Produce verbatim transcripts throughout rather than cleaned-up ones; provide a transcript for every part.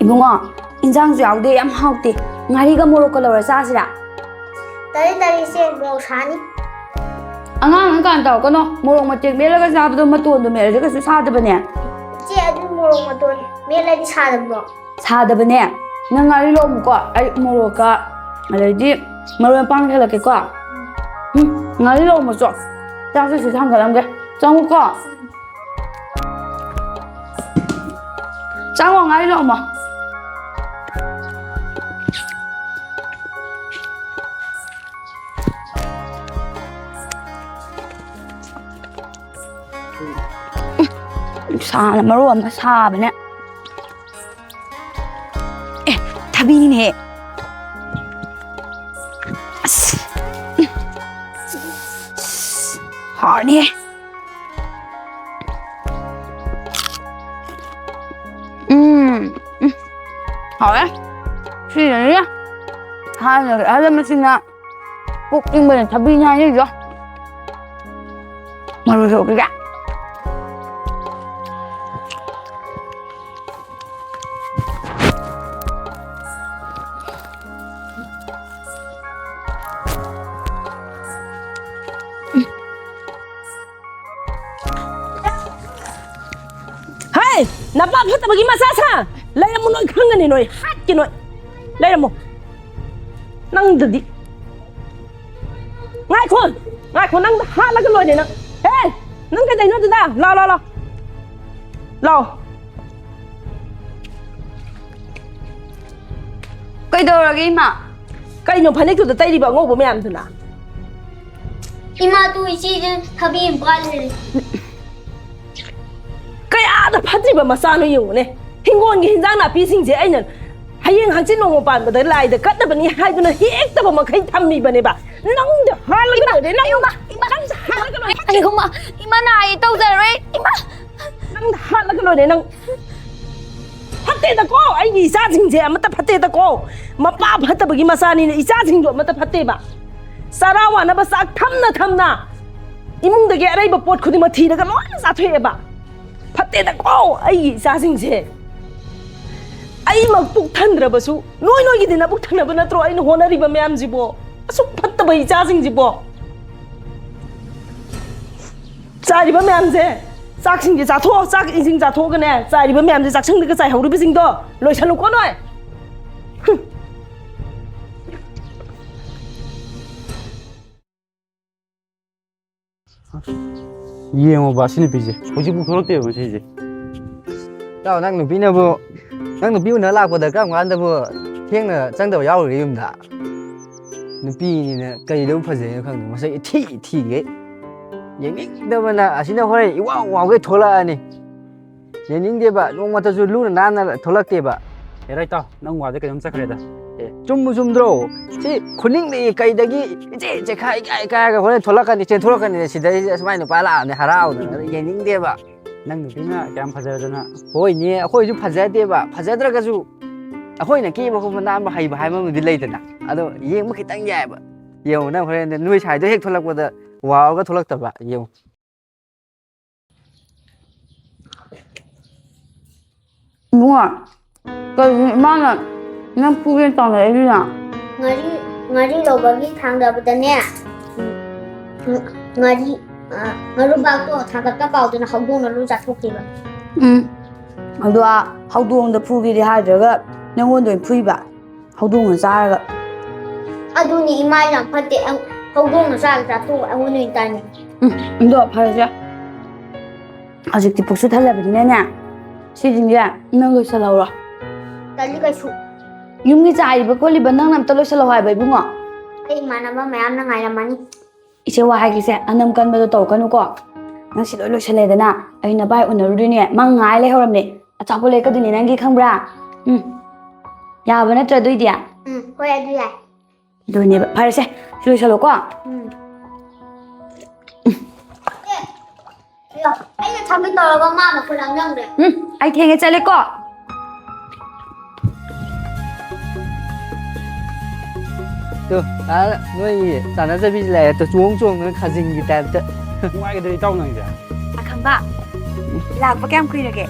ꯏꯕꯨꯡꯉꯣ, ꯏꯟꯖꯥꯡꯁꯨ ꯌꯥꯎꯗꯦ, ꯌꯥꯝ ꯍꯥꯎꯇꯦ꯫ ꯉꯥꯔꯤꯒ ꯃꯣꯔꯣꯛꯀ ꯂꯧꯔ ꯆꯥꯁꯤꯔꯥ? ꯇꯜꯂꯤ, ꯇꯜꯂꯤ, ꯏꯆꯦ, ꯃꯣꯔꯣꯛ ꯁꯥꯅꯤ꯫ ꯑꯉꯥꯡ ꯑꯣꯏꯔꯀꯥꯟꯗ ꯇꯧꯔꯛꯀꯅꯣ꯫ ꯃꯣꯔꯣꯛ ꯃꯇꯦꯛ ꯃꯦꯠꯂꯒ ꯆꯥꯕꯗꯣ, ꯃꯇꯣꯟꯗꯣ ꯃꯦꯠꯂꯗꯤ ꯀꯩꯁꯨ ꯁꯥꯗꯕꯅꯦ꯫ ꯏꯆꯦ, ꯑꯗꯨ ꯃꯣꯔꯣꯛ ꯃꯇꯣꯟ ꯃꯦꯠꯂꯗꯤ ꯁꯥꯗꯕ꯭ꯔꯣ? ꯁꯥꯗꯕꯅꯦ꯫ ꯅꯪ ꯉꯥꯔꯤ ꯂꯧꯔꯝꯃꯨꯀꯣ, ꯑꯩ ꯃꯣꯔꯣꯛꯀ ꯑꯗꯩꯗꯤ ꯃꯔꯣꯏ ꯃꯄꯥꯡ ꯍꯦꯜꯂꯛꯀꯦꯀꯣ꯫ ꯎꯝ, ꯉꯥꯔꯤ ꯂꯧꯔꯝꯃꯣ ꯆꯣ꯫ ꯆꯥꯛꯁꯦ ꯁꯤ ꯊꯥꯡꯒꯠꯂꯝꯒꯦ꯫ ꯆꯪꯉꯨꯀꯣ꯫ ꯆꯪꯉꯣ, ꯉꯥꯔꯤ ꯂꯧꯔꯝꯃꯣ꯫ ꯅꯨꯡꯁꯥꯅ ꯃꯔꯣꯜ ꯑꯃ ꯁꯥꯕꯅꯦ꯫ ꯑꯦ, ꯊꯕꯤꯅꯤꯅꯦꯍꯦ꯫ ꯑꯁ, ꯎꯝ꯫ ꯑꯁ, ꯍꯥꯎꯔꯅꯤꯍꯦ꯫ ꯎꯝ, ꯎꯝ꯫ ꯍꯥꯎꯔꯦ꯫ ꯁꯤꯗꯅꯤꯅꯦ ꯊꯥꯏꯅꯒꯤ ꯑꯍꯜ ꯂꯃꯟꯁꯤꯡꯅ ꯄꯨꯛ ꯏꯪꯕꯅ ꯊꯕꯤꯅꯤ ꯍꯥꯏꯅꯩꯗꯣ꯫ ꯃꯔꯨ ꯁꯣꯛꯈꯤꯒꯦ꯫ ꯍꯩ! ꯅꯄꯥ ꯐꯠꯇꯕꯒꯤ ꯃꯆꯥ ꯁꯥ! ꯂꯩꯔꯝꯃꯨ, ꯅꯣꯏ ꯈꯪꯒꯅꯤ, ꯅꯣꯏ ꯍꯥꯠꯀꯦ ꯅꯣꯏ꯫ ꯂꯩꯔꯝꯃꯨ꯫ ꯅꯪꯗꯗꯤ꯫ ꯉꯥꯏꯈꯣ! ꯉꯥꯏꯈꯣ, ꯅꯪꯗ ꯍꯥꯠꯂꯒ ꯂꯣꯏꯔꯦ ꯅꯪ꯫ ꯍꯦ! ꯅꯪ ꯀꯩꯗꯧꯅꯣ ꯑꯗꯨꯗ? ꯂꯥꯎ, ꯂꯥꯎ, ꯂꯥꯎ꯫ ꯂꯥꯎ꯫ ꯀꯩꯗꯧꯔꯒꯦ, ꯏꯃꯥ? ꯀꯩꯅꯣ ꯐꯅꯦꯛꯇꯨꯗ ꯇꯩꯔꯤꯕ ꯑꯉꯧꯕ ꯃꯌꯥꯝꯗꯨꯅ? ꯏꯃꯥ, ꯇꯨ ꯏꯆꯦꯁꯦ ꯊꯕꯤ ꯑꯃ ꯄꯥꯜꯂꯦ꯫ ꯀꯌꯥꯗ ꯐꯠꯇ꯭ꯔꯤꯕ ꯃꯆꯥꯅꯣ ꯌꯦꯡꯉꯨꯅꯦ꯫ ꯍꯤꯡꯒꯣꯜꯒꯤ ꯍꯤꯟꯖꯥꯡ ꯅꯥꯄꯤꯁꯤꯡꯁꯦ ꯑꯩꯅ ꯍꯌꯦꯡ ꯍꯪꯆꯤꯠ ꯅꯣꯡꯃ ꯄꯥꯟꯕꯗ ꯂꯥꯏꯗ ꯀꯠꯅꯕꯅꯤ ꯍꯥꯏꯗꯨꯅ ꯍꯦꯛꯇꯕ ꯃꯈꯩ ꯊꯝꯃꯤꯕꯅꯦ꯫ ꯅꯪꯗ ꯍꯥꯠꯂꯒ ꯂꯣꯏꯔꯦ, ꯅꯪ꯫ ꯏꯃꯥ, ꯏꯃꯥ, ꯅꯪꯗ ꯍꯥꯠꯂꯒ ꯂꯣꯏꯔꯦ꯫ ꯑꯩ, ꯏꯃꯥ ꯅꯥꯏ ꯇꯧꯖꯔꯣꯏ, ꯏꯃꯥ꯫ ꯅꯪꯗ ꯍꯥꯠꯂꯒ ꯂꯣꯏꯔꯦ, ꯅꯪ꯫ ꯐꯠꯇꯦꯗꯀꯣ, ꯑꯩꯒꯤ ꯏꯆꯥꯁꯤꯡꯁꯦ ꯑꯃꯠꯇ ꯐꯠꯇꯦꯗꯀꯣ꯫ ꯃꯄꯥ ꯐꯠꯇꯕꯒꯤ ꯃꯆꯥꯅꯤꯅ ꯏꯆꯥꯁꯤꯡꯗꯣ ꯑꯃꯠꯇ ꯐꯠꯇꯦꯕ꯫ ꯆꯔꯥ ꯋꯥꯅꯕ ꯆꯥꯛ ꯊꯝꯅ ꯊꯝꯅ ꯏꯃꯨꯡꯗꯒꯤ ꯑꯔꯩꯕ ꯄꯣꯠ ꯈꯨꯗꯤꯡꯃꯛ ꯊꯤꯔꯒ ꯂꯣꯏꯅ ꯆꯥꯊꯣꯛꯑꯦꯕ꯫ ꯐꯠꯇꯦꯗꯀꯣ, ꯑꯩꯒꯤ ꯏꯆꯥꯁꯤꯡꯁꯦ꯫ ꯑꯩꯃꯛ ꯄꯨꯛ ꯊꯟꯗ꯭ꯔꯕꯁꯨ ꯅꯣꯏ ꯅꯣꯏꯒꯤꯗꯤ ꯅꯕꯨꯛ ꯊꯟꯅꯕ ꯅꯠꯇ꯭ꯔꯣ ꯑꯩꯅ ꯍꯣꯠꯅꯔꯤꯕ ꯃꯌꯥꯝꯁꯤꯕꯣ? ꯑꯁꯨꯛ ꯐꯠꯇꯕ ꯏꯆꯥꯁꯤꯡꯁꯤꯕꯣ? ꯆꯥꯏꯔꯤꯕ ꯃꯌꯥꯝꯁꯦ, ꯆꯥꯛꯁꯤꯡꯁꯦ ꯆꯥꯊꯣꯛꯑꯣ, ꯆꯥꯛ ꯏꯁꯤꯡ ꯆꯥꯊꯣꯛꯑꯒꯅꯦ, ꯆꯥꯏꯔꯤꯕ ꯃꯌꯥꯝꯁꯦ, ꯆꯥꯛꯁꯪꯗꯒ ꯆꯥꯏꯍꯧꯔꯤꯕꯁꯤꯡꯗꯣ ꯂꯣꯏꯁꯜꯂꯨꯀꯣ ꯅꯣꯏ꯫ ꯍꯨꯝ꯫ ꯌꯦꯡꯉꯣꯕ ꯁꯤ ꯅꯨꯄꯤꯁꯦ, ꯍꯧꯖꯤꯛꯄꯨ ꯊꯣꯛꯂꯛꯇꯦꯕ ꯉꯁꯤꯁꯦ꯫ ꯏꯇꯥꯎ, ꯅꯪ ꯅꯨꯄꯤꯅꯕꯨ, ꯅꯪ ꯅꯨꯄꯤ ꯎꯅ ꯂꯥꯛꯄꯗ ꯀꯔꯝ ꯀꯥꯟꯗꯕꯨ ꯊꯦꯡꯅ ꯆꯪꯗꯕ ꯌꯥꯎꯔꯤꯒꯦ ꯌꯨꯝꯗ? ꯅꯨꯄꯤꯅꯤꯅ ꯀꯔꯤꯗꯕꯨ ꯐꯖꯩꯅꯣ ꯈꯪꯗꯦ, ꯃꯁꯛ ꯏꯊꯤ ꯊꯤꯒꯩ꯫ ꯌꯦꯡꯅꯤꯡꯗꯕꯅ ꯑꯁꯤꯅ ꯍꯣꯔꯦꯟ ꯏꯋꯥꯎ ꯋꯥꯎꯒꯩ ꯊꯣꯛꯂꯛꯑꯅꯤ꯫ ꯌꯦꯡꯅꯤꯡꯗꯦꯕ, ꯅꯣꯡꯃꯇꯁꯨ ꯂꯨꯅ ꯅꯥꯟꯅ ꯊꯣꯛꯂꯛꯇꯦꯕ꯫ ꯍꯦꯔꯥ ꯏꯇꯥꯎ, ꯅꯪ ꯋꯥꯁꯦ ꯀꯩꯅꯣꯝ ꯆꯠꯈ꯭ꯔꯦꯗ꯫ ꯑꯦ, ꯆꯨꯝꯕꯨ ꯆꯨꯝꯗ꯭ꯔꯣ? ꯁꯤ ꯈꯨꯅꯤꯡꯗꯒꯤ ꯀꯩꯗꯒꯤ ꯏꯆꯦ ꯆꯦꯈꯥꯏ ꯏꯀꯥꯏ ꯏꯀꯥꯏꯔꯒ ꯍꯣꯔꯦꯟ ꯊꯣꯛꯂꯛꯀꯅꯤ, ꯆꯦꯟꯊꯣꯔꯛꯀꯅꯤ ꯁꯤꯗꯩꯁꯤꯗ, ꯁꯨꯃꯥꯏꯅ ꯅꯨꯄꯥ ꯂꯥꯛꯑꯕꯅꯤ ꯍꯔꯥꯎꯗꯅ, ꯑꯗ ꯌꯦꯡꯅꯤꯡꯗꯦꯕ꯫ ꯅꯪ ꯅꯨꯄꯤꯅ ꯀꯌꯥꯝ ꯐꯖꯔꯗꯅ꯫ ꯍꯣꯏꯅꯦ, ꯑꯩꯈꯣꯏꯁꯨ ꯐꯖꯗꯦꯕ, ꯐꯖꯗ꯭ꯔꯒꯁꯨ ꯑꯩꯈꯣꯏꯅ ꯀꯦꯕ ꯈꯣꯠꯄ ꯅꯥꯟꯕ ꯍꯩꯕ ꯍꯥꯏꯕ ꯑꯃꯗꯤ ꯂꯩꯗꯅ, ꯑꯗꯣ ꯌꯦꯡꯕ ꯈꯤꯇꯪ ꯌꯥꯏꯑꯕ꯫ ꯌꯦꯡꯉꯣ ꯅꯪ ꯍꯣꯔꯦꯟ ꯅꯣꯏ ꯁꯥꯏꯗꯣ ꯍꯦꯛ ꯊꯣꯛꯂꯛꯄꯗ ꯋꯥꯎꯔꯒ ꯊꯣꯛꯂꯛꯇꯕ ꯌꯦꯡꯉꯣ꯫ ꯏꯕꯨꯡꯉꯣ, ꯀꯩꯒꯤꯅꯣ ꯏꯃꯥꯅ ꯅꯪ ꯐꯨꯒꯦꯅ ꯇꯧꯅꯔꯛꯏꯗꯨꯅ? ꯉꯥꯔꯤ, ꯉꯥꯔꯤ ꯂꯧꯕꯒꯤ ꯊꯥꯡꯗꯕꯗꯅꯦ, ꯎꯝ, ꯉꯥꯔꯤ, ꯑ, ꯉꯥꯔꯨꯕꯥꯛꯇꯣ ꯊꯥꯡꯒꯠꯄ ꯀꯥꯎꯗꯅ ꯍꯧꯗꯣꯡꯅ ꯂꯣꯏ ꯆꯥꯊꯣꯛꯈꯤꯕ꯫ ꯎꯝ, ꯑꯗꯣ ꯑꯥ ꯍꯧꯗꯣꯡꯗ ꯐꯨꯒꯦꯗꯤ ꯍꯥꯏꯗ꯭ꯔꯒ ꯅꯪꯉꯣꯟꯗ ꯑꯣꯏꯅ ꯐꯨꯏꯕ꯫ ꯍꯧꯗꯣꯡꯅ ꯆꯥꯔꯒ꯫ ꯑꯗꯨꯅꯤ ꯏꯃꯥ ꯌꯥꯝ ꯐꯠꯇꯦ꯫ ꯑꯪ-, ꯍꯧꯗꯣꯡꯅ ꯆꯥꯔꯒ ꯆꯥꯊꯣꯛꯑꯒ ꯑꯩꯉꯣꯟꯗ ꯑꯣꯏꯅ ꯇꯥꯏꯅꯩ꯫ ꯎꯝ, ꯑꯗꯣ ꯐꯔꯦꯁꯦ꯫ ꯍꯧꯖꯤꯛꯇꯤ ꯄꯨꯛꯁꯨ ꯊꯜꯂꯕꯅꯤꯅꯅꯦ, ꯁꯤꯁꯤꯡꯁꯦ ꯅꯪ ꯂꯣꯏꯁꯤꯜꯍꯧꯔꯣ꯫ ꯇꯜꯂꯤ ꯀꯩꯁꯨ꯫ ꯌꯨꯝꯒꯤ ꯆꯥꯏꯔꯤꯕ ꯈꯣꯠꯂꯤꯕ ꯅꯪꯅ ꯑꯝꯇ ꯂꯣꯏꯁꯤꯜꯍꯧ ꯍꯥꯏꯕ ꯏꯕꯨꯡꯉꯣ꯫ ꯑꯩ ꯏꯃꯥꯟꯅꯕ ꯃꯌꯥꯝꯅ ꯉꯥꯏꯔꯝꯃꯅꯤ꯫ ꯏꯆꯦ, ꯋꯥ ꯍꯥꯏꯒꯦꯁꯦ, ꯑꯅꯝ ꯀꯟꯕꯗꯣ ꯇꯧꯔꯛꯀꯅꯨꯀꯣ꯫ ꯅꯪ ꯁꯤ ꯂꯣꯏ ꯂꯣꯏꯁꯜꯂꯦꯗꯅ, ꯑꯩ ꯅꯕꯥꯏ ꯎꯅꯔꯨꯗꯣꯏꯅꯦ, ꯃꯥ ꯉꯥꯏ ꯂꯩꯍꯧꯔꯝꯅꯦ꯫ ꯑꯆꯥꯄꯣꯠ ꯂꯩꯔꯛꯀꯗꯣꯏꯅꯦ ꯅꯪꯒꯤ, ꯈꯪꯕ꯭ꯔꯥ? ꯎꯝ꯫ ꯌꯥꯕ ꯅꯠꯇ꯭ꯔ ꯑꯗꯨꯏꯗꯤ? ꯎꯝ, ꯍꯣꯏ, ꯑꯗꯨ ꯌꯥꯏ꯫ ꯑꯗꯨꯅꯦꯕ꯫ ꯐꯔꯦꯁꯦ, ꯁꯤ ꯂꯣꯏꯁꯜꯂꯣꯀꯣ꯫ ꯎꯝ꯫ ꯑꯩꯅ ꯊꯝꯒꯦ ꯇꯧꯔꯒ ꯃꯥ ꯃꯈꯨꯠ ꯂꯪꯖꯪꯈ꯭ꯔꯦ꯫ ꯎꯝ, ꯑꯩ ꯊꯦꯡꯉꯦ, ꯆꯠꯂꯦꯀꯣ꯫ ꯇꯨ, ꯑꯥ, ꯅꯣꯏꯒꯤ ꯆꯥꯟꯅꯖꯕꯤꯁꯤ ꯂꯥꯛꯑꯦ꯫ ꯇꯨ, ꯆꯣꯡ ꯆꯣꯡꯗꯅ ꯈꯥꯖꯤꯡꯒꯤ ꯇꯥꯏꯞꯇ꯫ ꯅꯨꯡꯉꯥꯏꯒꯗ꯭ꯔꯣ ꯏꯇꯥꯎ ꯅꯪꯁꯦ? ꯑꯈꯪꯕ, ꯂꯥꯛꯄ ꯀꯌꯥꯝ ꯀꯨꯏꯔꯒꯦ?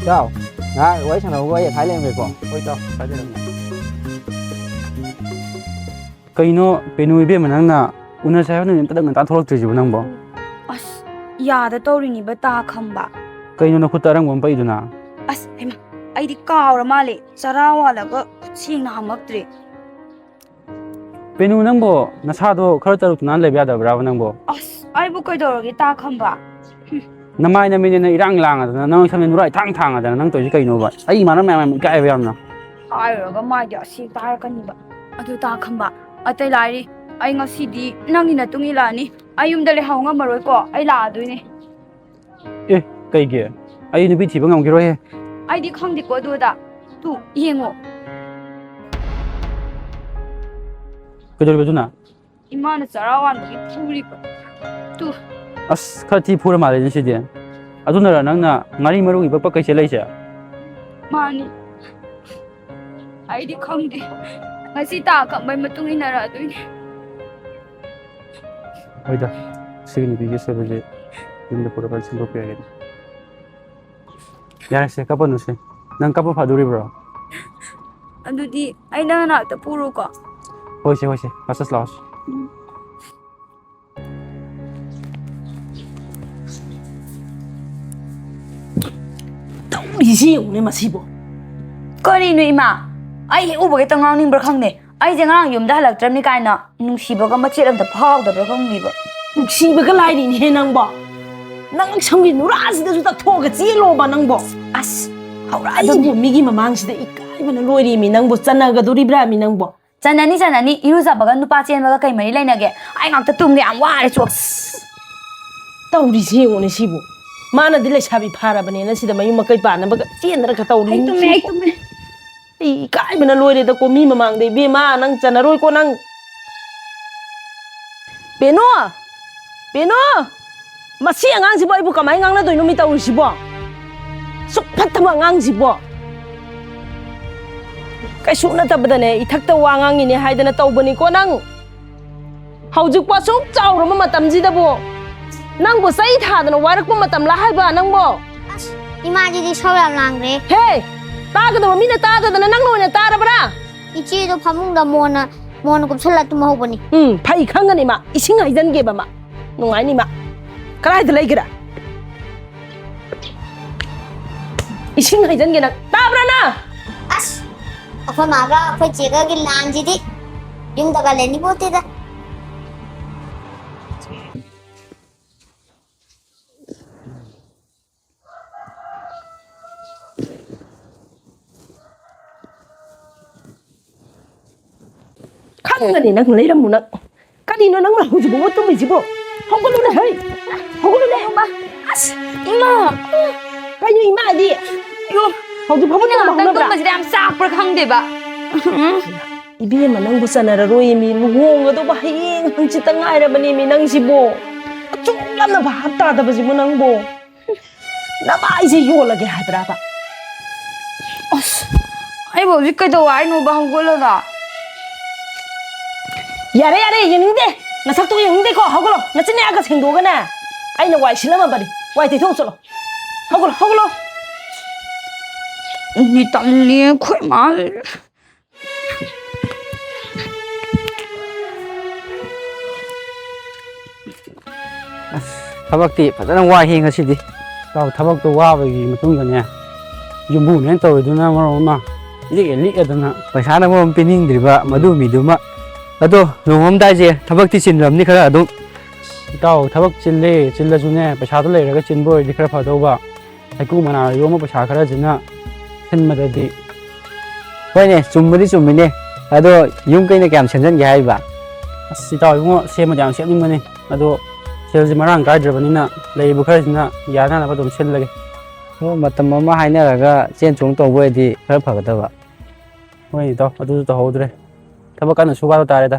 ꯏꯇꯥꯎ, ꯉꯥꯏꯍꯥꯛ ꯋꯥꯔꯤ ꯁꯥꯟꯅꯍꯧꯕ, ꯑꯩ ꯑꯁꯥꯏ ꯂꯩꯔꯝꯒꯦꯀꯣ꯫ ꯍꯣꯏ, ꯏꯇꯥꯎ, ꯑꯁꯥꯏ ꯂꯩꯔꯝꯒꯦ꯫ ꯀꯩꯅꯣ, ꯄꯦꯅꯨ ꯏꯕꯦꯝꯃ, ꯅꯪꯅ ꯎꯅꯁꯦ ꯍꯥꯏꯕ ꯅꯨꯃꯤꯠ ꯑꯝꯇ ꯉꯟꯇꯥ ꯊꯣꯛꯂꯛꯇ꯭ꯔꯤꯁꯤꯕꯨ ꯅꯪꯕꯣ? ꯑꯁ, ꯌꯥꯗ ꯇꯧꯔꯤꯅꯤꯕ, ꯇꯥ ꯈꯝꯕ꯫ ꯀꯩꯅꯣ ꯅꯈꯨꯠꯇ ꯑꯔꯪꯕ ꯑꯃ ꯄꯛꯏꯗꯨꯅ? ꯑꯁ, ꯍꯩꯃꯥ, ꯑꯩꯗꯤ ꯀꯥꯎꯔ ꯃꯥꯜꯂꯦ, ꯆꯔꯥ ꯋꯥꯜꯂꯒ ꯈꯨꯠ ꯁꯦꯡꯅ ꯍꯥꯝꯃꯛꯇ꯭ꯔꯦ꯫ ꯄꯦꯅꯨ, ꯅꯪꯕꯣ ꯅꯁꯥꯗꯣ ꯈꯔ ꯇꯔꯨ ꯇꯅꯥꯟ ꯂꯩꯕ ꯌꯥꯗꯕ꯭ꯔꯥꯕ ꯅꯪꯕꯣ? ꯑꯁ, ꯑꯩꯕꯨ ꯀꯩꯗꯧꯔꯒꯦ, ꯇꯥ ꯈꯝꯕ? ꯅꯃꯥꯏ ꯅꯃꯤꯠꯅꯦꯅ ꯏꯔꯥꯡ ꯂꯥꯡꯉꯗꯅ, ꯅꯪ ꯁꯝꯅ ꯅꯨꯔꯥꯏ ꯊꯥꯡ ꯊꯥꯡꯉꯗꯅ ꯅꯪ ꯇꯧꯔꯤꯁꯤ ꯀꯩꯅꯣꯕ? ꯑꯩ ꯏꯃꯥꯟꯅꯕ ꯃꯌꯥꯝ ꯌꯥꯝ ꯏꯀꯥꯏꯕ ꯌꯥꯝꯅ꯫ ꯍꯥꯏꯔꯨꯔꯒ ꯃꯥꯏꯗꯤ ꯑꯁꯤ ꯇꯥꯔꯛꯀꯅꯤꯕ꯫ ꯑꯗꯨ ꯇꯥ ꯈꯝꯕ, ꯑꯇꯩ ꯂꯥꯏꯔꯤ, ꯑꯩ ꯉꯁꯤꯗꯤ ꯅꯪꯒꯤ ꯅꯇꯨꯡ ꯏꯜꯂꯛꯑꯅꯤ꯫ ꯑꯩ ꯌꯨꯝꯗ ꯂꯩꯍꯧ ꯉꯝꯃꯔꯣꯏꯀꯣ, ꯑꯩ ꯂꯥꯛꯑꯗꯣꯏꯅꯦ꯫ ꯑꯦ, ꯀꯩꯒꯤ? ꯑꯩ ꯅꯨꯄꯤ ꯊꯤꯕ ꯉꯝꯈꯤꯔꯣꯏꯍꯦ꯫ ꯑꯩꯗꯤ ꯈꯪꯗꯦꯀꯣ ꯑꯗꯨꯗ꯫ ꯇꯨ, ꯌꯦꯡꯉꯣ꯫ ꯀꯩꯗꯧꯔꯤꯕ ꯑꯗꯨꯅ? ꯏꯃꯥꯅ ꯆꯔꯥ ꯋꯥꯟꯕꯒꯤ ꯐꯨꯔꯤꯕ꯫ ꯇꯨ꯫ ꯑꯁ, ꯈꯔ ꯊꯤ ꯐꯨꯔ ꯃꯥꯜꯂꯦꯅꯦ ꯁꯤꯗꯤ꯫ ꯑꯗꯨꯅꯔ ꯅꯪꯅ ꯉꯥꯔꯤ ꯃꯔꯨꯒꯤ ꯕꯛ ꯕꯛ ꯀꯩ ꯆꯦꯜꯂꯛꯏꯁꯦ? ꯃꯥꯅꯤ꯫ ꯑꯩꯗꯤ ꯈꯪꯗꯦ꯫ ꯉꯁꯤ ꯇꯥ ꯈꯝꯕꯩ ꯃꯇꯨꯡ ꯏꯟꯅꯔꯛꯑꯗꯣꯏꯅꯦ꯫ ꯍꯣꯏꯗ, ꯁꯤꯒꯤ ꯅꯨꯄꯤꯒꯤ ꯑꯁꯣꯏꯕꯁꯦ ꯌꯨꯝꯗ ꯄꯨꯔꯒ ꯁꯦꯝꯗꯣꯛꯄ ꯌꯥꯒꯅꯤ꯫ ꯌꯥꯔꯦꯁꯦ, ꯀꯞꯄꯅꯨꯁꯦ꯫ ꯅꯪ ꯀꯞꯄ ꯐꯗꯣꯔꯤꯕ꯭ꯔꯣ? ꯑꯗꯨꯗꯤ ꯑꯩ ꯅꯪ ꯅꯅꯥꯛꯇ ꯄꯨꯔꯨꯀꯣ꯫ ꯍꯣꯏꯁꯦ, ꯍꯣꯏꯁꯦ, ꯐꯥꯁ ꯐꯥꯁ ꯂꯥꯛꯑꯣꯁꯦ꯫ ꯎꯝ꯫ ꯇꯧꯔꯤꯁꯤ ꯌꯦꯡꯉꯨꯅꯦ ꯃꯁꯤꯕꯣ꯫ ꯀꯔꯤꯅꯣ ꯏꯃꯥ? ꯑꯩ ꯍꯦꯛ ꯎꯕꯒ ꯍꯦꯛꯇ ꯉꯥꯡꯅꯤꯡꯕ꯭ꯔꯥ ꯈꯪꯗꯦ꯫ ꯑꯩꯁꯦ ꯉꯔꯥꯡ ꯌꯨꯝꯗ ꯍꯜꯂꯛꯇ꯭ꯔꯕꯅꯤ ꯀꯥꯏꯅ ꯅꯨꯡꯁꯤꯕꯒ ꯃꯆꯦꯠ ꯑꯝꯇ ꯐꯥꯎꯗꯕ꯭ꯔꯥ ꯈꯪꯗꯦꯕ꯫ ꯅꯨꯡꯁꯤꯕꯒ ꯂꯥꯏꯔꯤꯅꯦꯍꯦ ꯅꯪꯕꯣ꯫ ꯅꯪ ꯁꯝꯒꯤ ꯅꯨꯔꯥꯁꯤꯗꯁꯨ ꯇꯛꯊꯣꯛꯑꯒ ꯆꯦꯜꯂꯣꯕ ꯅꯪꯕꯣ꯫ ꯑꯁ, ꯍꯧꯔꯛꯑꯗꯕꯅꯤ꯫ ꯑꯗꯨꯕꯨ ꯃꯤꯒꯤ ꯃꯃꯥꯡꯁꯤꯗ ꯏꯀꯥꯏꯕꯅ ꯂꯣꯏꯔꯦꯃꯤ ꯅꯪꯕꯨ, ꯆꯟꯅꯒꯗꯣꯔꯤꯕ꯭ꯔꯥꯃꯤ ꯅꯪꯕꯣ? ꯆꯟꯅꯅꯤ, ꯆꯟꯅꯅꯤ꯫ ꯏꯔꯨꯖꯕꯒ ꯅꯨꯄꯥ ꯆꯦꯟꯕꯒ ꯀꯩ ꯃꯔꯤ ꯂꯩꯅꯒꯦ? ꯑꯩ ꯉꯥꯛꯇ ꯇꯨꯝꯒꯦ, ꯌꯥꯝ ꯋꯥꯔꯦ, ꯆꯣ꯫ ꯑꯁ, ꯇꯧꯔꯤꯁꯤ ꯌꯦꯡꯉꯨꯅꯦ ꯁꯤꯕꯨ꯫ ꯃꯥꯅꯗꯤ ꯂꯩꯁꯥꯕꯤ ꯐꯥꯔꯕꯅꯦꯅ ꯁꯤꯗ ꯃꯌꯨꯝ ꯃꯀꯩ ꯄꯥꯟꯅꯕꯒ ꯆꯦꯟꯗꯅꯒ ꯇꯧꯔꯤ꯫ ꯑꯩ ꯇꯨꯝꯃꯦ, ꯑꯩ ꯇꯨꯝꯃꯦ꯫ ꯑꯩ ꯏꯀꯥꯏꯕꯅ ꯂꯣꯏꯔꯦꯗꯀꯣ, ꯃꯤ ꯃꯃꯥꯡꯗ, ꯏꯕꯦꯝꯃ, ꯅꯪ ꯆꯟꯅꯔꯣꯏꯀꯣ ꯅꯪ꯫ ꯄꯦꯅꯨ! ꯄꯦꯅꯨ! ꯃꯁꯤ ꯑꯉꯥꯡꯁꯤꯕꯨ ꯑꯩꯕꯨ ꯀꯃꯥꯏꯅ ꯉꯥꯡꯅꯗꯣꯏꯅꯣ ꯃꯤ ꯇꯧꯔꯤꯁꯤꯕꯣ? ꯁꯨꯛ ꯐꯠꯇꯕ ꯑꯉꯥꯡꯁꯤꯕꯣ꯫ ꯀꯩꯁꯨ ꯅꯠꯇꯕꯗꯅꯦ, ꯏꯊꯛꯇ ꯋꯥ ꯉꯥꯡꯉꯤꯅꯦ ꯍꯥꯏꯗꯅ ꯇꯧꯕꯅꯤꯀꯣ ꯅꯪ꯫ ꯍꯧꯖꯤꯛꯄꯨ ꯑꯁꯨꯛ ꯆꯥꯎꯔꯕ ꯃꯇꯝꯁꯤꯗꯕꯨ ꯅꯪꯕꯨ ꯆꯩ ꯊꯥꯗꯅ ꯋꯥꯔꯛꯄ ꯃꯇꯝꯂꯥ ꯍꯥꯏꯕ ꯅꯪꯕꯣ? ꯑꯁ, ꯏꯃꯥꯁꯤꯗꯤ ꯏꯁꯧ ꯌꯥꯝ ꯂꯥꯡꯈ꯭ꯔꯦ꯫ ꯍꯦ! ꯇꯥꯒꯗꯕ ꯃꯤꯅ ꯇꯥꯗꯗꯅ ꯅꯪꯅ ꯑꯣꯏꯅ ꯇꯥꯔꯕ꯭ꯔꯥ? ꯏꯆꯦꯗꯣ ꯐꯃꯨꯡꯗ ꯃꯣꯟꯅ, ꯃꯣꯟꯅ ꯀꯨꯞꯁꯜꯂ ꯇꯨꯝꯍꯧꯕꯅꯤ꯫ ꯎꯝ, ꯐꯩ ꯈꯪꯒꯅꯤ ꯃꯥ꯫ ꯏꯁꯤꯡ ꯍꯩꯖꯟꯒꯦꯕ ꯃꯥ꯫ ꯅꯨꯡꯉꯥꯏꯅꯤ ꯃꯥ꯫ ꯀꯗꯥꯏꯗ ꯂꯩꯒꯦꯔꯥ? ꯏꯁꯤꯡ ꯍꯩꯖꯟꯒꯦ ꯅꯪ꯫ ꯇꯥꯕ꯭ꯔꯥ ꯅꯪ? ꯑꯁ! ꯑꯩꯈꯣꯏ ꯃꯥꯒ ꯑꯩꯈꯣꯏ ꯆꯦꯒꯒꯤ ꯂꯥꯟꯁꯤꯗꯤ ꯌꯨꯝꯗꯒ ꯂꯩꯅꯤꯡꯄꯣꯠꯇꯦꯗ꯫ ꯈꯪꯒꯅꯤ ꯅꯪ ꯂꯩꯔꯝꯃꯨ ꯅꯪ꯫ ꯀꯔꯤꯅꯣ ꯅꯪꯅ ꯍꯧꯖꯤꯛꯐꯥꯎꯕ ꯇꯨꯝꯃꯤꯁꯤꯕꯣ? ꯍꯧꯒꯠꯂꯨꯅꯦ, ꯍꯩ! ꯍꯧꯒꯠꯂꯨꯅꯦ! ꯏꯃꯥ! ꯑꯁ! ꯏꯃꯥ! ꯀꯩꯅꯣ ꯏꯃꯥꯗꯤ? ꯑꯌꯣ! ꯍꯧꯖꯤꯛ ꯐꯥꯎꯕ ꯏꯅꯦ ꯇꯨꯝꯕ ꯉꯥꯛꯇꯪ ꯍꯧꯅꯕ꯭ꯔꯥ? ꯇꯨꯝꯕꯁꯤꯗ ꯌꯥꯝ ꯆꯥꯛꯄ꯭ꯔꯥ ꯈꯪꯗꯦꯕ꯫ ꯏꯕꯦꯝꯃ, ꯅꯪꯕꯨ ꯆꯟꯅꯔꯔꯣꯏꯃꯤ, ꯂꯨꯍꯣꯡꯒꯗꯧꯕ ꯍꯌꯦꯡ ꯍꯪꯆꯤꯠꯇ ꯉꯥꯏꯔꯕꯅꯦꯃꯤ ꯅꯪꯁꯤꯕꯣ꯫ ꯑꯁꯨꯛ ꯌꯥꯝꯅ ꯚꯥꯞ ꯇꯥꯗꯕꯁꯤꯕꯨ ꯅꯪꯕꯨ꯫ ꯅꯃꯥꯏꯁꯦ ꯌꯣꯜꯂꯒꯦ ꯍꯥꯏꯕ꯭ꯔꯥꯕ? ꯑꯁ, ꯑꯩꯕꯨ ꯍꯧꯖꯤꯛ ꯀꯩꯗꯧ ꯍꯥꯏꯅꯣꯕ? ꯍꯧꯒꯠꯂꯒ꯫ ꯌꯥꯔꯦ, ꯌꯥꯔꯦ, ꯌꯦꯡꯅꯤꯡꯗꯦ꯫ ꯅꯁꯛꯇꯨ ꯌꯦꯡꯅꯤꯡꯗꯦꯀꯣ꯫ ꯍꯧꯒꯠꯂꯣ, ꯅꯆꯤꯟ ꯅꯌꯥꯒ ꯁꯦꯡꯗꯣꯛꯑꯒꯅꯦ꯫ ꯑꯩꯅ ꯋꯥꯏ ꯁꯤꯠꯂꯝꯃꯕꯅꯤ꯫ ꯋꯥꯏ ꯇꯩꯊꯣꯛ ꯆꯠꯂꯣ꯫ ꯍꯧꯒꯠꯂꯣ, ꯍꯧꯒꯠꯂꯣ꯫ ꯑꯩꯗꯤ ꯇꯜꯂꯦ, ꯑꯩꯈꯣꯏ ꯃꯥ꯫ ꯑꯁ, ꯊꯕꯛꯇꯤ ꯐꯖꯅ ꯋꯥꯏꯍꯦ ꯉꯁꯤꯗꯤ꯫ ꯏꯇꯥꯎ, ꯊꯕꯛꯇꯣ ꯋꯥꯕꯒꯤ ꯃꯇꯨꯡꯗꯅꯦ, ꯌꯨꯝꯕꯨꯅꯦꯅ ꯇꯧꯔꯤꯗꯨꯅ ꯃꯔꯣꯜ ꯑꯃ ꯂꯤꯛꯑꯦ ꯂꯤꯛꯑꯦꯗꯅ꯫ ꯄꯩꯁꯥꯅ ꯃꯔꯣꯝ ꯄꯤꯅꯤꯡꯗ꯭ꯔꯤꯕ ꯃꯗꯨ ꯃꯤꯗꯨꯃ꯫ ꯑꯗꯣ, ꯂꯨꯍꯣꯡꯉꯝꯗꯥꯏꯁꯦ ꯊꯕꯛꯇꯤ ꯆꯤꯟꯂꯝꯅꯤ ꯈꯔ ꯑꯗꯨꯝ꯫ ꯏꯇꯥꯎ, ꯊꯕꯛ ꯆꯤꯜꯂꯦ, ꯆꯤꯜꯂꯁꯨꯅꯦ, ꯄꯩꯁꯥꯗꯣ ꯂꯩꯔꯒ ꯆꯤꯟꯕ ꯑꯣꯏꯔꯗꯤ ꯈꯔ ꯐꯗꯧꯕ꯫ ꯍꯩꯀ꯭ꯔꯨ ꯃꯅꯥ ꯌꯣꯝꯕ ꯄꯩꯁꯥ ꯈꯔꯁꯤꯅ ꯁꯤꯟꯕꯗꯗꯤ꯫ ꯍꯣꯏꯅꯦ, ꯆꯨꯝꯕꯗꯤ ꯆꯨꯝꯃꯤꯅꯦ꯫ ꯑꯗꯣ ꯌꯨꯝ ꯀꯩꯅ ꯀꯌꯥꯝ ꯁꯦꯝꯖꯤꯟꯒꯦ ꯍꯥꯏꯔꯤꯕ? ꯑꯁ, ꯏꯇꯥꯎ ꯏꯕꯨꯡꯉꯣ, ꯁꯦꯝꯕꯗꯤ ꯌꯥꯝ ꯁꯦꯝꯅꯤꯡꯕꯅꯤ꯫ ꯑꯗꯣ ꯁꯦꯜꯁꯦ ꯃꯔꯥꯡ ꯀꯥꯏꯗ꯭ꯔꯕꯅꯤꯅ ꯂꯩꯔꯤꯕ ꯈꯔꯁꯤꯅ ꯌꯥꯅꯅꯕ ꯑꯗꯨꯝ ꯁꯤꯜꯂꯒꯦ꯫ ꯑꯣ, ꯃꯇꯝ ꯑꯃ ꯍꯥꯏꯅꯔꯒ ꯆꯦꯟ ꯆꯣꯡ ꯇꯧꯕ ꯑꯣꯏꯔꯗꯤ ꯈꯔ ꯐꯒꯗꯕ꯫ ꯍꯣꯏ ꯏꯇꯥꯎ, ꯑꯗꯨꯁꯨ ꯇꯧꯍꯧꯗ꯭ꯔꯦ꯫ ꯊꯕꯛ ꯀꯟꯅ ꯁꯨꯕ ꯍꯥꯏꯕ ꯇꯥꯔꯦꯗ꯫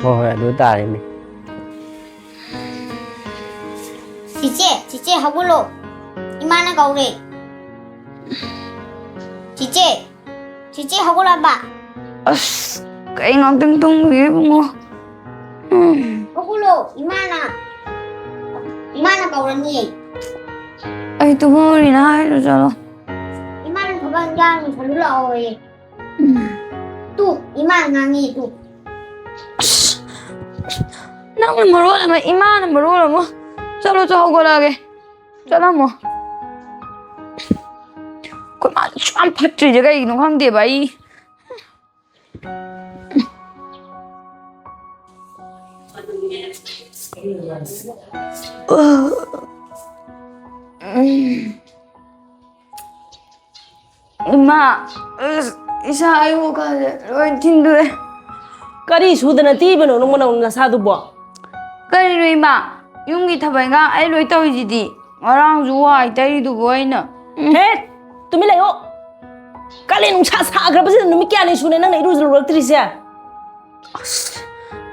ꯍꯣꯏ, ꯍꯣꯏ, ꯑꯗꯨ ꯇꯥꯔꯦꯅꯦ꯫ ꯆꯤꯆꯦ, ꯆꯤꯆꯦ, ꯍꯧꯒꯠꯂꯣ꯫ ꯏꯃꯥꯅ ꯀꯧꯔꯦ꯫ ꯆꯤꯆꯦ, ꯆꯤꯆꯦ, ꯍꯧꯒꯠꯂꯣ ꯍꯥꯏꯕ꯫ ꯑꯁ, ꯀꯩ ꯉꯥꯛꯇꯪ ꯇꯨꯝꯈꯤꯒꯦ ꯏꯕꯨꯡꯉꯣ? ꯎꯝ꯫ ꯍꯧꯒꯠꯂꯣ, ꯏꯃꯥꯅ, ꯏꯃꯥꯅ ꯀꯧꯔꯅꯤꯌꯦ꯫ ꯇꯨꯝꯍꯧꯔꯤꯅ ꯍꯥꯏꯔꯨ ꯆꯠꯂꯣ꯫ ꯏꯃꯥꯅ ꯊꯕꯛ ꯏꯟꯈꯥꯡ ꯂꯣꯏꯁꯜꯂꯨ ꯂꯥꯛꯑꯣꯌꯦ꯫ ꯎꯝ꯫ ꯇꯨ, ꯏꯃꯥꯅ ꯉꯥꯡꯉꯤ ꯇꯨ꯫ ꯑꯁ, ꯅꯪꯅ ꯃꯔꯣꯜ ꯑꯃ, ꯏꯃꯥꯅ ꯃꯔꯣꯜ ꯑꯃ꯫ ꯆꯠꯂꯣ, ꯆꯠꯂꯣ, ꯍꯧꯒꯠꯂꯛꯑꯒꯦ꯫ ꯆꯠꯂꯝꯃꯣ꯫ ꯑꯩꯈꯣꯏ ꯃꯥꯁꯦ ꯁꯨꯛꯌꯥꯝ ꯐꯠꯇ꯭ꯔꯤꯁꯦ ꯀꯩꯒꯤꯅꯣ ꯈꯪꯗꯦꯕ ꯑꯩ꯫ ꯏꯃꯥ, ꯑꯁ, ꯏꯁꯥ ꯏꯌꯨ ꯀꯥꯁꯦ ꯂꯣꯏ ꯊꯤꯟꯗꯣꯛꯑꯦ꯫ ꯀꯔꯤ ꯁꯨꯗꯅ ꯇꯤꯕꯅꯣ ꯅꯪꯕꯨ ꯅꯪ ꯅꯁꯥꯗꯨꯕꯣ? ꯀꯔꯤꯅꯣ ꯏꯃꯥ? ꯌꯨꯝꯒꯤ ꯊꯕꯛ ꯏꯪꯈꯥꯡ ꯑꯩ ꯂꯣꯏ ꯇꯧꯔꯤꯁꯤꯗꯤ꯫ ꯉꯔꯥꯡꯁꯨ ꯋꯥꯏ ꯇꯩꯔꯤꯗꯨꯕꯨ ꯑꯩꯅ꯫ ꯎꯝ꯫ ꯍꯦ! ꯇꯨꯃꯤꯟ ꯂꯩꯌꯣ! ꯀꯥꯂꯦꯟ ꯅꯨꯡꯁꯥ ꯁꯥꯈ꯭ꯔꯕꯁꯤꯗ ꯅꯨꯃꯤꯠ ꯀꯌꯥꯅꯤ ꯁꯨꯔꯦ ꯅꯪꯅ ꯏꯔꯨꯖ ꯂꯨꯔꯛꯇ꯭ꯔꯤꯁꯦ? ꯑꯁ,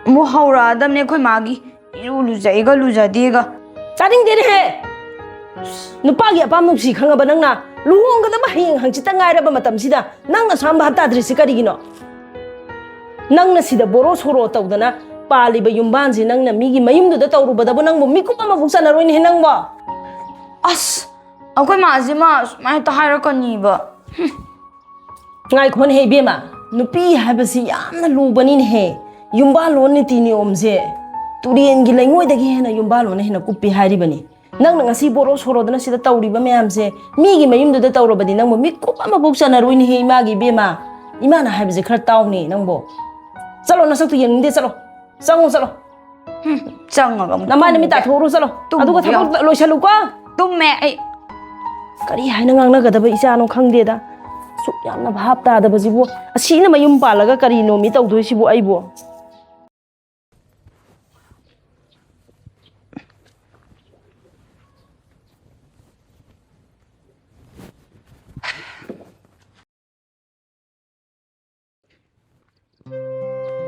ꯑꯃꯨꯛ ꯍꯧꯔꯛꯑꯗꯕꯅꯦ ꯑꯩꯈꯣꯏ ꯃꯥꯒꯤ꯫ ꯏꯔꯨ ꯂꯨꯖꯩꯒ ꯂꯨꯖꯗꯦꯒ꯫ ꯇꯥꯅꯤꯡꯗꯦꯅꯦꯍꯦ! ꯅꯨꯄꯥꯒꯤ ꯑꯄꯥꯝ ꯅꯨꯡꯁꯤ ꯈꯪꯉꯕ ꯅꯪꯅ? ꯂꯨꯍꯣꯡꯒꯗꯕ ꯍꯌꯦꯡ ꯍꯪꯆꯤꯠꯇ ꯉꯥꯏꯔꯕ ꯃꯇꯝꯁꯤꯗ ꯅꯪꯅ ꯑꯁꯨꯛ ꯌꯥꯝ ꯚꯥꯞ ꯇꯥꯗ꯭ꯔꯤꯁꯤ ꯀꯔꯤꯒꯤꯅꯣ? ꯅꯪꯅ ꯁꯤꯗ ꯕꯣꯔꯣ ꯁꯣꯔꯣ ꯇꯧꯗꯅ ꯄꯥꯜꯂꯤꯕ ꯌꯨꯝꯕꯥꯟꯁꯤ ꯅꯪꯅ ꯃꯤꯒꯤ ꯃꯌꯨꯝꯗꯨꯗ ꯇꯧꯔꯨꯕꯗꯕꯨ ꯅꯪꯕꯨ ꯃꯤꯀꯨꯞ ꯑꯃꯐꯥꯎ ꯆꯟꯅꯔꯣꯏꯅꯦꯍꯦ ꯅꯪꯕꯣ꯫ ꯑꯁ, ꯑꯩꯈꯣꯏ ꯃꯥꯁꯤꯃ ꯁꯨꯃꯥꯏꯅ ꯍꯦꯛꯇ ꯍꯥꯏꯔꯛꯀꯅꯤꯕ꯫ ꯉꯥꯏꯈꯣꯅꯦꯍꯦ ꯏꯕꯦꯝꯃ, ꯅꯨꯄꯤ ꯍꯥꯏꯕꯁꯤ ꯌꯥꯝꯅ ꯂꯨꯕꯅꯤꯅꯦꯍꯦ꯫ ꯌꯨꯝꯕꯥꯜꯂꯣꯟ ꯅꯤꯇꯤ ꯅꯤꯌꯣꯝꯁꯦ ꯇꯨꯔꯦꯟꯒꯤ ꯂꯩꯉꯣꯏꯗꯒꯤ ꯍꯦꯟꯅ ꯌꯨꯝꯕꯥꯜꯂꯣꯟꯅ ꯍꯦꯟꯅ ꯀꯨꯞꯄꯤ ꯍꯥꯏꯔꯤꯕꯅꯤ꯫ ꯅꯪꯅ ꯉꯁꯤ ꯕꯣꯔꯣ ꯁꯣꯔꯣꯗꯅ ꯁꯤꯗ ꯇꯧꯔꯤꯕ ꯃꯌꯥꯝꯁꯦ ꯃꯤꯒꯤ ꯃꯌꯨꯝꯗꯨꯗ ꯇꯧꯔꯕꯗꯤ ꯅꯪꯕꯨ ꯃꯤꯀꯨꯞ ꯑꯃꯐꯥꯎ ꯆꯟꯅꯔꯣꯏꯅꯦꯍꯦ ꯏꯃꯥꯒꯤ ꯏꯕꯦꯝꯃ꯫ ꯏꯃꯥꯅ ꯍꯥꯏꯕꯁꯦ ꯈꯔ ꯇꯥꯎꯅꯦ ꯅꯪꯕꯨ꯫ ꯆꯠꯂꯣ, ꯅꯁꯛꯇꯨ ꯌꯦꯡꯅꯤꯡꯗꯦ, ꯆꯠꯂꯣ꯫ ꯆꯪꯉꯣ, ꯆꯠꯂꯣ꯫ ꯍꯨꯝ, ꯆꯪꯉꯒ ꯑꯃꯨꯛ ꯅꯃꯥꯏ ꯅꯃꯤꯠ ꯇꯨꯝꯃꯨꯒꯦ꯫ ꯇꯥꯊꯣꯛꯎꯔꯣ, ꯆꯠꯂꯣ꯫ ꯇꯨꯝꯃꯨꯒꯦ ꯑꯗꯨꯒ ꯊꯕꯛ ꯑꯃꯨꯛ꯫ ꯂꯣꯏꯁꯜꯂꯨꯀꯣ꯫ ꯇꯨꯝꯃꯦ ꯑꯩ꯫ ꯀꯔꯤ ꯍꯥꯏꯅ ꯉꯥꯡꯅꯒꯗꯕ ꯏꯆꯥꯅꯣ ꯈꯪꯗꯦꯗ꯫ ꯑꯁꯨꯛ ꯌꯥꯝꯅ ꯚꯥꯞ ꯇꯥꯗꯕꯁꯤꯕꯨ꯫ ꯑꯁꯤꯅ ꯃꯌꯨꯝ ꯄꯥꯜꯂꯒ ꯀꯔꯤꯅꯣꯃꯤ ꯇꯧꯗꯣꯏꯁꯤꯕꯨ ꯑꯩꯕꯨ?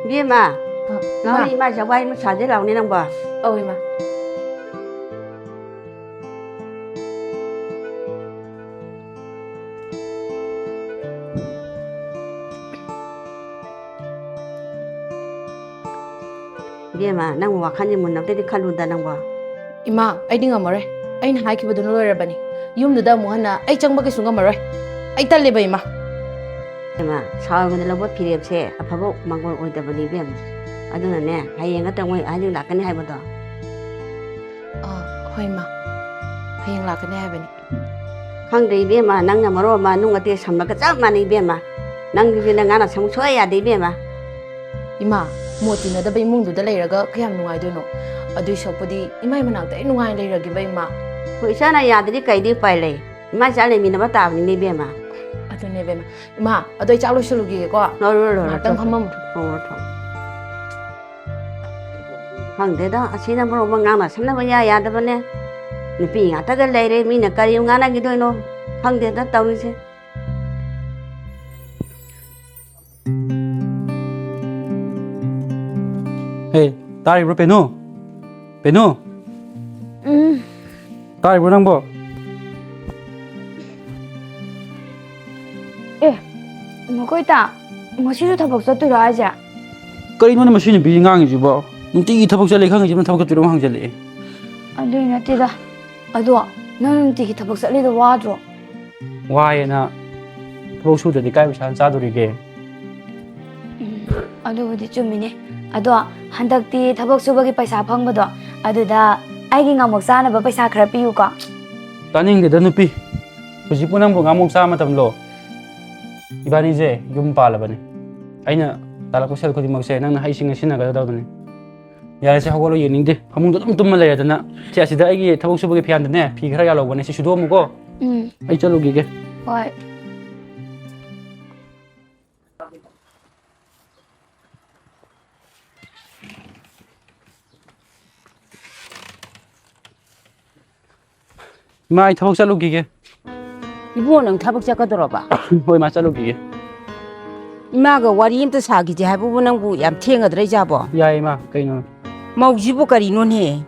ꯏꯕꯦꯝꯃ, ꯑ, ꯅꯪ ꯏꯃꯥ꯫ ꯏꯃꯥ ꯆꯋꯥꯏ ꯑꯃ ꯁꯥꯗꯦ ꯂꯥꯎꯅꯦ ꯅꯪꯕꯣ꯫ ꯑꯧ, ꯏꯃꯥ꯫ ꯏꯕꯦꯝꯃ, ꯅꯪ ꯋꯥꯈꯜꯁꯦ ꯃꯨꯟꯅ ꯑꯝꯇꯗꯤ ꯈꯜꯂꯨꯗ ꯅꯪꯕꯣ꯫ ꯏꯃꯥ, ꯑꯩꯗꯤ ꯉꯝꯃꯔꯣꯏ꯫ ꯑꯩꯅ ꯍꯥꯏꯈꯤꯕꯗꯨꯅ ꯂꯣꯏꯔꯕꯅꯤ꯫ ꯌꯨꯝꯗꯨꯗ ꯑꯃꯨꯛ ꯍꯟꯅ ꯑꯩ ꯆꯪꯕ ꯀꯩꯁꯨ ꯉꯝꯃꯔꯣꯏ꯫ ꯑꯩ ꯇꯜꯂꯦꯕ, ꯏꯃꯥ꯫ ꯏꯃꯥ, ꯁꯥꯎꯔꯒꯅ ꯂꯧꯕ ꯐꯤꯔꯦꯞꯁꯦ ꯑꯐꯕ ꯃꯥꯡꯒꯣꯜ ꯑꯣꯏꯗꯕꯅꯤ, ꯏꯕꯦꯝꯃ꯫ ꯑꯗꯨꯅꯅꯦ, ꯍꯌꯦꯡ ꯅꯠꯇ꯭ꯔ ꯃꯣꯏ ꯑꯍꯟꯁꯤꯡ ꯂꯥꯛꯀꯅꯤ ꯍꯥꯏꯕꯗꯣ꯫ ꯑꯥ, ꯍꯣꯏ, ꯏꯃꯥ꯫ ꯍꯌꯦꯡ ꯂꯥꯛꯀꯅꯤ ꯍꯥꯏꯕꯅꯤ꯫ ꯈꯪꯗꯦ, ꯏꯕꯦꯝꯃ, ꯅꯪꯅ ꯃꯔꯣꯟ ꯑꯃ ꯅꯨꯡ ꯑꯇꯦꯛ ꯁꯝꯕꯒ ꯆꯞ ꯃꯥꯟꯅꯩ, ꯏꯕꯦꯝꯃ꯫ ꯅꯪꯒꯤꯁꯨ ꯅꯪ ꯉꯥꯡꯅ ꯁꯪ ꯁꯨꯡꯌꯥ ꯌꯥꯗꯦ, ꯏꯕꯦꯝꯃ꯫ ꯏꯃꯥ, ꯃꯣꯠ ꯇꯤꯟꯅꯗꯕ ꯏꯃꯨꯡꯗꯨꯗ ꯂꯩꯔꯒ ꯀꯌꯥꯝ ꯅꯨꯡꯉꯥꯏꯗꯣꯏꯅꯣ? ꯑꯗꯨꯏ ꯁꯔꯨꯛꯄꯨꯗꯤ ꯏꯃꯥꯏ ꯃꯅꯥꯛꯇ ꯑꯩ ꯅꯨꯡꯉꯥꯏꯅ ꯂꯩꯔꯒꯦꯕ, ꯏꯃꯥ꯫ ꯍꯣꯏ, ꯏꯆꯥꯅ ꯌꯥꯗ꯭ꯔꯗꯤ ꯀꯩꯗꯤ ꯎꯄꯥꯏ ꯂꯩ? ꯏꯃꯥ ꯏꯆꯥ ꯂꯩꯃꯤꯟꯅꯕ ꯇꯥꯕꯅꯤꯅꯦ, ꯏꯕꯦꯝꯃ꯫ ꯑꯗꯨꯅꯦ, ꯏꯕꯦꯝꯃ꯫ ꯏꯃꯥ, ꯑꯗꯣ ꯑꯩ ꯆꯥꯛ ꯂꯣꯏꯁꯤꯜꯂꯨꯈꯤꯒꯦꯀꯣ꯫ ꯂꯣꯏꯔꯣ, ꯂꯣꯏꯔꯣ, ꯉꯥꯛꯇꯪ ꯊꯣꯡ-, ꯐꯝꯃꯝꯃꯨ꯫ ꯊꯣꯡꯉꯣ, ꯊꯣꯡꯉꯣ꯫ ꯈꯪꯗꯦꯗ, ꯑꯁꯤꯅ ꯃꯔꯣꯟ ꯑꯃ ꯉꯥꯡꯅ ꯁꯛꯅꯕ ꯌꯥ ꯌꯥꯗꯕꯅꯦ꯫ ꯅꯨꯄꯤ ꯉꯥꯛꯇꯒ ꯂꯩꯔꯦ, ꯃꯤꯅ ꯀꯔꯤ ꯉꯥꯡꯅꯈꯤꯗꯣꯏꯅꯣ? ꯈꯪꯗꯦꯗ ꯇꯧꯔꯤꯁꯦ꯫ ꯍꯦ, ꯇꯥꯔꯤꯕ꯭ꯔꯣ, ꯄꯦꯅꯨ? ꯄꯦꯅꯨ? ꯎꯝ꯫ ꯇꯥꯔꯤꯕ꯭ꯔꯣ ꯅꯪꯕꯣ? ꯑꯦ, ꯃꯈꯣꯏ ꯇꯥ, ꯉꯁꯤꯁꯨ ꯊꯕꯛ ꯆꯠꯇꯣꯏꯔꯣ ꯍꯥꯏꯁꯦ? ꯀꯔꯤꯅꯣꯅꯦ ꯃꯁꯤ ꯅꯨꯄꯤꯁꯤ ꯉꯥꯡꯉꯤꯁꯤꯕꯣ? ꯅꯨꯡꯇꯤꯒꯤ ꯊꯕꯛ ꯆꯠꯂꯦ ꯈꯪꯉꯤꯁꯤꯕꯨ ꯊꯕꯛ ꯆꯠꯇꯣꯏꯔꯣ ꯍꯪꯖꯜꯂꯛꯑꯦ꯫ ꯑꯗꯨꯏ ꯅꯠꯇꯦꯗ꯫ ꯑꯗꯣ, ꯅꯪ ꯅꯨꯡꯇꯤꯒꯤ ꯊꯕꯛ ꯆꯠꯂꯤꯗꯣ ꯋꯥꯗ꯭ꯔꯣ? ꯋꯥꯏꯌꯦꯅ꯫ ꯊꯕꯛ ꯁꯨꯗ꯭ꯔꯗꯤ ꯀꯥꯏ ꯄꯩꯁꯥ ꯆꯥꯗꯣꯔꯤꯒꯦ? ꯎꯝ, ꯑꯗꯨꯕꯨꯗꯤ ꯆꯨꯝꯃꯤꯅꯦ꯫ ꯑꯗꯣ, ꯍꯟꯗꯛꯇꯤ ꯊꯕꯛ ꯁꯨꯕꯒꯤ ꯄꯩꯁꯥ ꯐꯪꯕꯗꯣ, ꯑꯗꯨꯗ ꯑꯩꯒꯤ ꯉꯥꯃꯣꯛ ꯆꯥꯅꯕ ꯄꯩꯁꯥ ꯈꯔ ꯄꯤꯌꯨꯀꯣ꯫ ꯇꯥꯅꯤꯡꯗꯦꯗ ꯅꯨꯄꯤ꯫ ꯍꯧꯖꯤꯛꯄꯨ ꯅꯪꯕꯨ ꯉꯥꯃꯣꯛ ꯆꯥ ꯃꯇꯝꯂꯣ? ꯏꯕꯥꯅꯤꯁꯦ ꯌꯨꯝ ꯄꯥꯜꯂꯕꯅꯤ꯫ ꯑꯩꯅ ꯇꯥꯜꯂꯛꯄ ꯁꯦꯜ ꯈꯨꯗꯤꯡꯃꯛꯁꯦ ꯅꯪꯅ ꯍꯩꯁꯤꯡꯅ ꯁꯤꯖꯤꯟꯅꯒꯗꯧꯕꯅꯤ꯫ ꯌꯥꯔꯦꯁꯦ, ꯍꯧꯒꯠꯂꯣ, ꯌꯦꯡꯅꯤꯡꯗꯦ꯫ ꯐꯃꯨꯡꯗ ꯑꯗꯨꯝ ꯇꯨꯝꯃ ꯂꯩꯔꯗꯅ꯫ ꯁꯦ, ꯑꯁꯤꯗ ꯑꯩꯒꯤ ꯊꯕꯛ ꯁꯨꯕꯒꯤ ꯐꯤꯌꯥꯟꯗꯅꯦ, ꯐꯤ ꯈꯔ ꯌꯥꯜꯍꯧꯕꯅꯦ, ꯁꯤ ꯁꯨꯗꯣꯛꯑꯝꯃꯨꯀꯣ꯫ ꯎꯝ꯫ ꯑꯩ ꯆꯠꯂꯨꯈꯤꯒꯦ꯫ ꯍꯣꯏ꯫ ꯏꯃꯥ, ꯑꯩ ꯊꯕꯛ ꯆꯠꯂꯨꯈꯤꯒꯦ꯫ ꯏꯕꯨꯡꯉꯣ, ꯅꯪ ꯊꯕꯛ ꯆꯠꯀꯗꯧꯔꯕ? ꯍꯣꯏ, ꯏꯃꯥ, ꯆꯠꯂꯨꯈꯤꯒꯦ꯫ ꯏꯃꯥꯒ ꯋꯥꯔꯤ ꯑꯝꯇ ꯁꯥꯈꯤꯁꯦ ꯍꯥꯏꯕꯕꯨ ꯅꯪꯕꯨ ꯌꯥꯝ ꯊꯦꯡꯉꯗ꯭ꯔꯥ ꯏꯆꯥꯕꯣ? ꯌꯥꯏ, ꯏꯃꯥ, ꯀꯩꯅꯣ? ꯃꯧꯁꯤꯕꯨ ꯀꯔꯤꯅꯣꯅꯦ?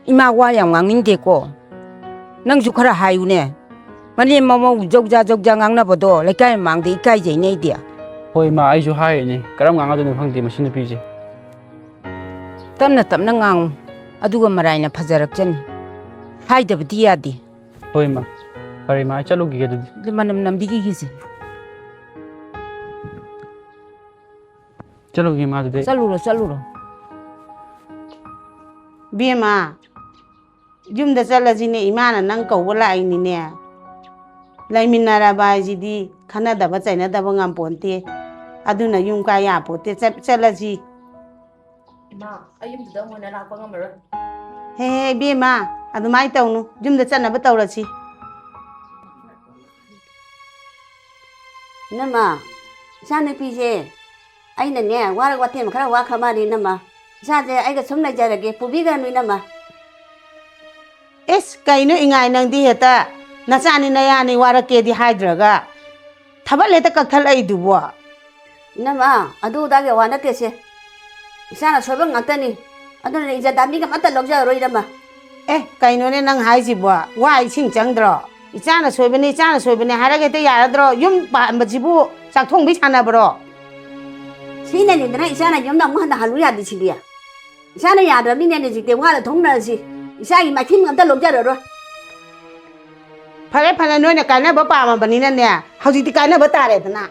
ꯏꯃꯥ ꯋꯥ ꯌꯥꯝ ꯉꯥꯡꯅꯤꯡꯗꯦꯀꯣ꯫ ꯅꯪꯁꯨ ꯈꯔ ꯍꯥꯏꯌꯨꯅꯦ꯫ ꯃꯅꯦꯝ ꯃꯃꯧ ꯖꯧꯖꯥ ꯖꯧꯖꯥ ꯉꯥꯡꯅꯕꯗꯣ ꯂꯩꯀꯥꯏ ꯃꯃꯥꯡꯗ ꯏꯀꯥꯏꯖꯩꯅꯦ ꯑꯩꯗꯤ꯫ ꯍꯣꯏ, ꯏꯃꯥ, ꯑꯩꯁꯨ ꯍꯥꯏꯔꯤꯅꯦ꯫ ꯀꯔꯝ ꯉꯥꯡꯅꯗꯣꯏꯅꯣ ꯈꯪꯗꯦ ꯃꯁꯤ ꯅꯨꯄꯤꯁꯦ꯫ ꯇꯞꯅ ꯇꯞꯅ ꯉꯥꯡꯉꯨ, ꯑꯗꯨꯒ ꯃꯔꯥꯏꯅ ꯐꯖꯔꯛꯆꯅꯤ꯫ ꯍꯥꯏꯗꯕꯗꯤ ꯌꯥꯗꯦ꯫ ꯍꯣꯏ, ꯏꯃꯥ꯫ ꯐꯔꯦ, ꯏꯃꯥ, ꯑꯩ ꯆꯠꯂꯨꯈꯤꯒꯦ ꯑꯗꯨꯗꯤ꯫ ꯑꯗꯨ ꯃꯅꯝ ꯅꯝꯕꯤꯈꯤꯒꯦꯁꯦ꯫ ꯆꯠꯂꯨꯈꯤꯒꯦ, ꯏꯃꯥ, ꯑꯗꯨꯗꯤ꯫ ꯆꯠꯂꯨꯔꯣ, ꯆꯠꯂꯨꯔꯣ꯫ ꯕꯦꯝꯃ, ꯌꯨꯝꯗ ꯆꯠꯂꯁꯤꯅꯦ, ꯏꯃꯥꯅ ꯅꯪ ꯀꯧꯕ ꯂꯥꯛꯏꯅꯤꯅꯦ꯫ ꯂꯩꯃꯤꯟꯅꯔꯕ ꯍꯥꯏꯁꯤꯗꯤ ꯈꯟꯅꯗꯕ ꯆꯩꯅꯗꯕ ꯉꯝꯄꯣꯟꯇꯦ꯫ ꯑꯗꯨꯅ ꯌꯨꯝ ꯀꯥꯏ ꯌꯥꯄꯣꯠꯇꯦ꯫ ꯆꯠ-, ꯆꯠꯂꯁꯤ꯫ ꯏꯃꯥ, ꯑꯩ ꯌꯨꯝꯗꯨꯗ ꯑꯃꯨꯛ ꯍꯟꯅ ꯂꯥꯛꯄ ꯉꯝꯃꯔꯣꯏ꯫ ꯍꯦ, ꯍꯦ, ꯏꯕꯦꯝꯃ, ꯑꯗꯨꯃꯥꯏꯅ ꯇꯧꯅꯨ꯫ ꯌꯨꯝꯗ ꯆꯠꯅꯕ ꯇꯧꯔꯁꯤ꯫ ꯏꯅꯝꯃ, ꯏꯆꯥꯅꯨꯄꯤꯁꯦ ꯑꯩꯅꯅꯦ, ꯋꯥꯔꯛ ꯋꯥꯇꯦꯝ ꯈꯔ ꯋꯥꯈ꯭ꯔ ꯃꯥꯜꯂꯦ, ꯏꯅꯝꯃ꯫ ꯏꯆꯥꯁꯦ ꯑꯩꯒ ꯁꯨꯝ ꯂꯩꯖꯔꯒꯦ, ꯄꯨꯕꯤꯒꯅꯨ, ꯏꯅꯝꯃ꯫ ꯏꯁ, ꯀꯩꯅꯣ ꯏꯉꯥꯏ, ꯅꯪꯗꯤ ꯍꯦꯛꯇ ꯅꯆꯥꯅꯤ ꯅꯌꯥꯅꯤ ꯋꯥꯔꯛꯀꯦꯗꯤ ꯍꯥꯏꯗ꯭ꯔꯒ ꯊꯕꯛ ꯍꯦꯛꯇ ꯀꯛꯊꯠꯂꯛꯏꯗꯨꯕꯣ? ꯏꯅꯝꯃ, ꯑꯗꯨ ꯑꯗꯥꯒꯤ ꯋꯥ ꯅꯠꯇꯦꯁꯦ꯫ ꯏꯆꯥꯅ ꯁꯣꯏꯕ ꯉꯥꯛꯇꯅꯤ꯫ ꯑꯗꯨꯅ ꯏꯖꯠ ꯃꯤꯒ ꯑꯃꯠꯇ ꯂꯧꯖꯔꯔꯣꯏ, ꯏꯅꯝꯃ꯫ ꯑꯦ, ꯀꯩꯅꯣꯅꯦ ꯅꯪ ꯍꯥꯏꯁꯤꯕꯣ? ꯋꯥ ꯏꯁꯤꯡ ꯆꯪꯗ꯭ꯔꯣ? ꯏꯆꯥꯅ ꯁꯣꯏꯕꯅꯦ, ꯏꯆꯥꯅ ꯁꯣꯏꯕꯅꯦ ꯍꯥꯏꯔꯒ ꯍꯦꯛꯇ ꯌꯥꯔꯗ꯭ꯔꯣ? ꯌꯨꯝ ꯄꯥꯟꯕꯁꯤꯕꯨ ꯆꯥꯛꯊꯣꯡꯕꯤ ꯁꯥꯟꯅꯕ꯭ꯔꯣ? ꯁꯤꯅꯅꯤꯗꯅ ꯏꯆꯥꯅ ꯌꯨꯝꯗ ꯑꯃꯨꯛ ꯍꯟꯅ ꯍꯜꯂꯨ ꯌꯥꯗ꯭ꯔꯤꯁꯤꯗꯤ꯫ ꯏꯆꯥꯅ ꯌꯥꯗ꯭ꯔꯕꯅꯤꯅꯦ, ꯍꯧꯖꯤꯛꯇꯤ ꯋꯥꯗ ꯊꯣꯡꯅꯔꯁꯤ꯫ ꯏꯆꯥꯒꯤ ꯃꯥꯏꯊꯤꯡ ꯑꯝꯇ ꯂꯧꯖꯔꯔꯣꯏ꯫ ꯐꯔꯦ, ꯐꯔꯦ, ꯅꯣꯏꯅ ꯀꯥꯏꯅꯕ ꯄꯥꯝꯃꯕꯅꯤꯅꯅꯦ, ꯍꯧꯖꯤꯛꯇꯤ ꯀꯥꯏꯅꯕ ꯇꯥꯔꯦꯗꯅ꯫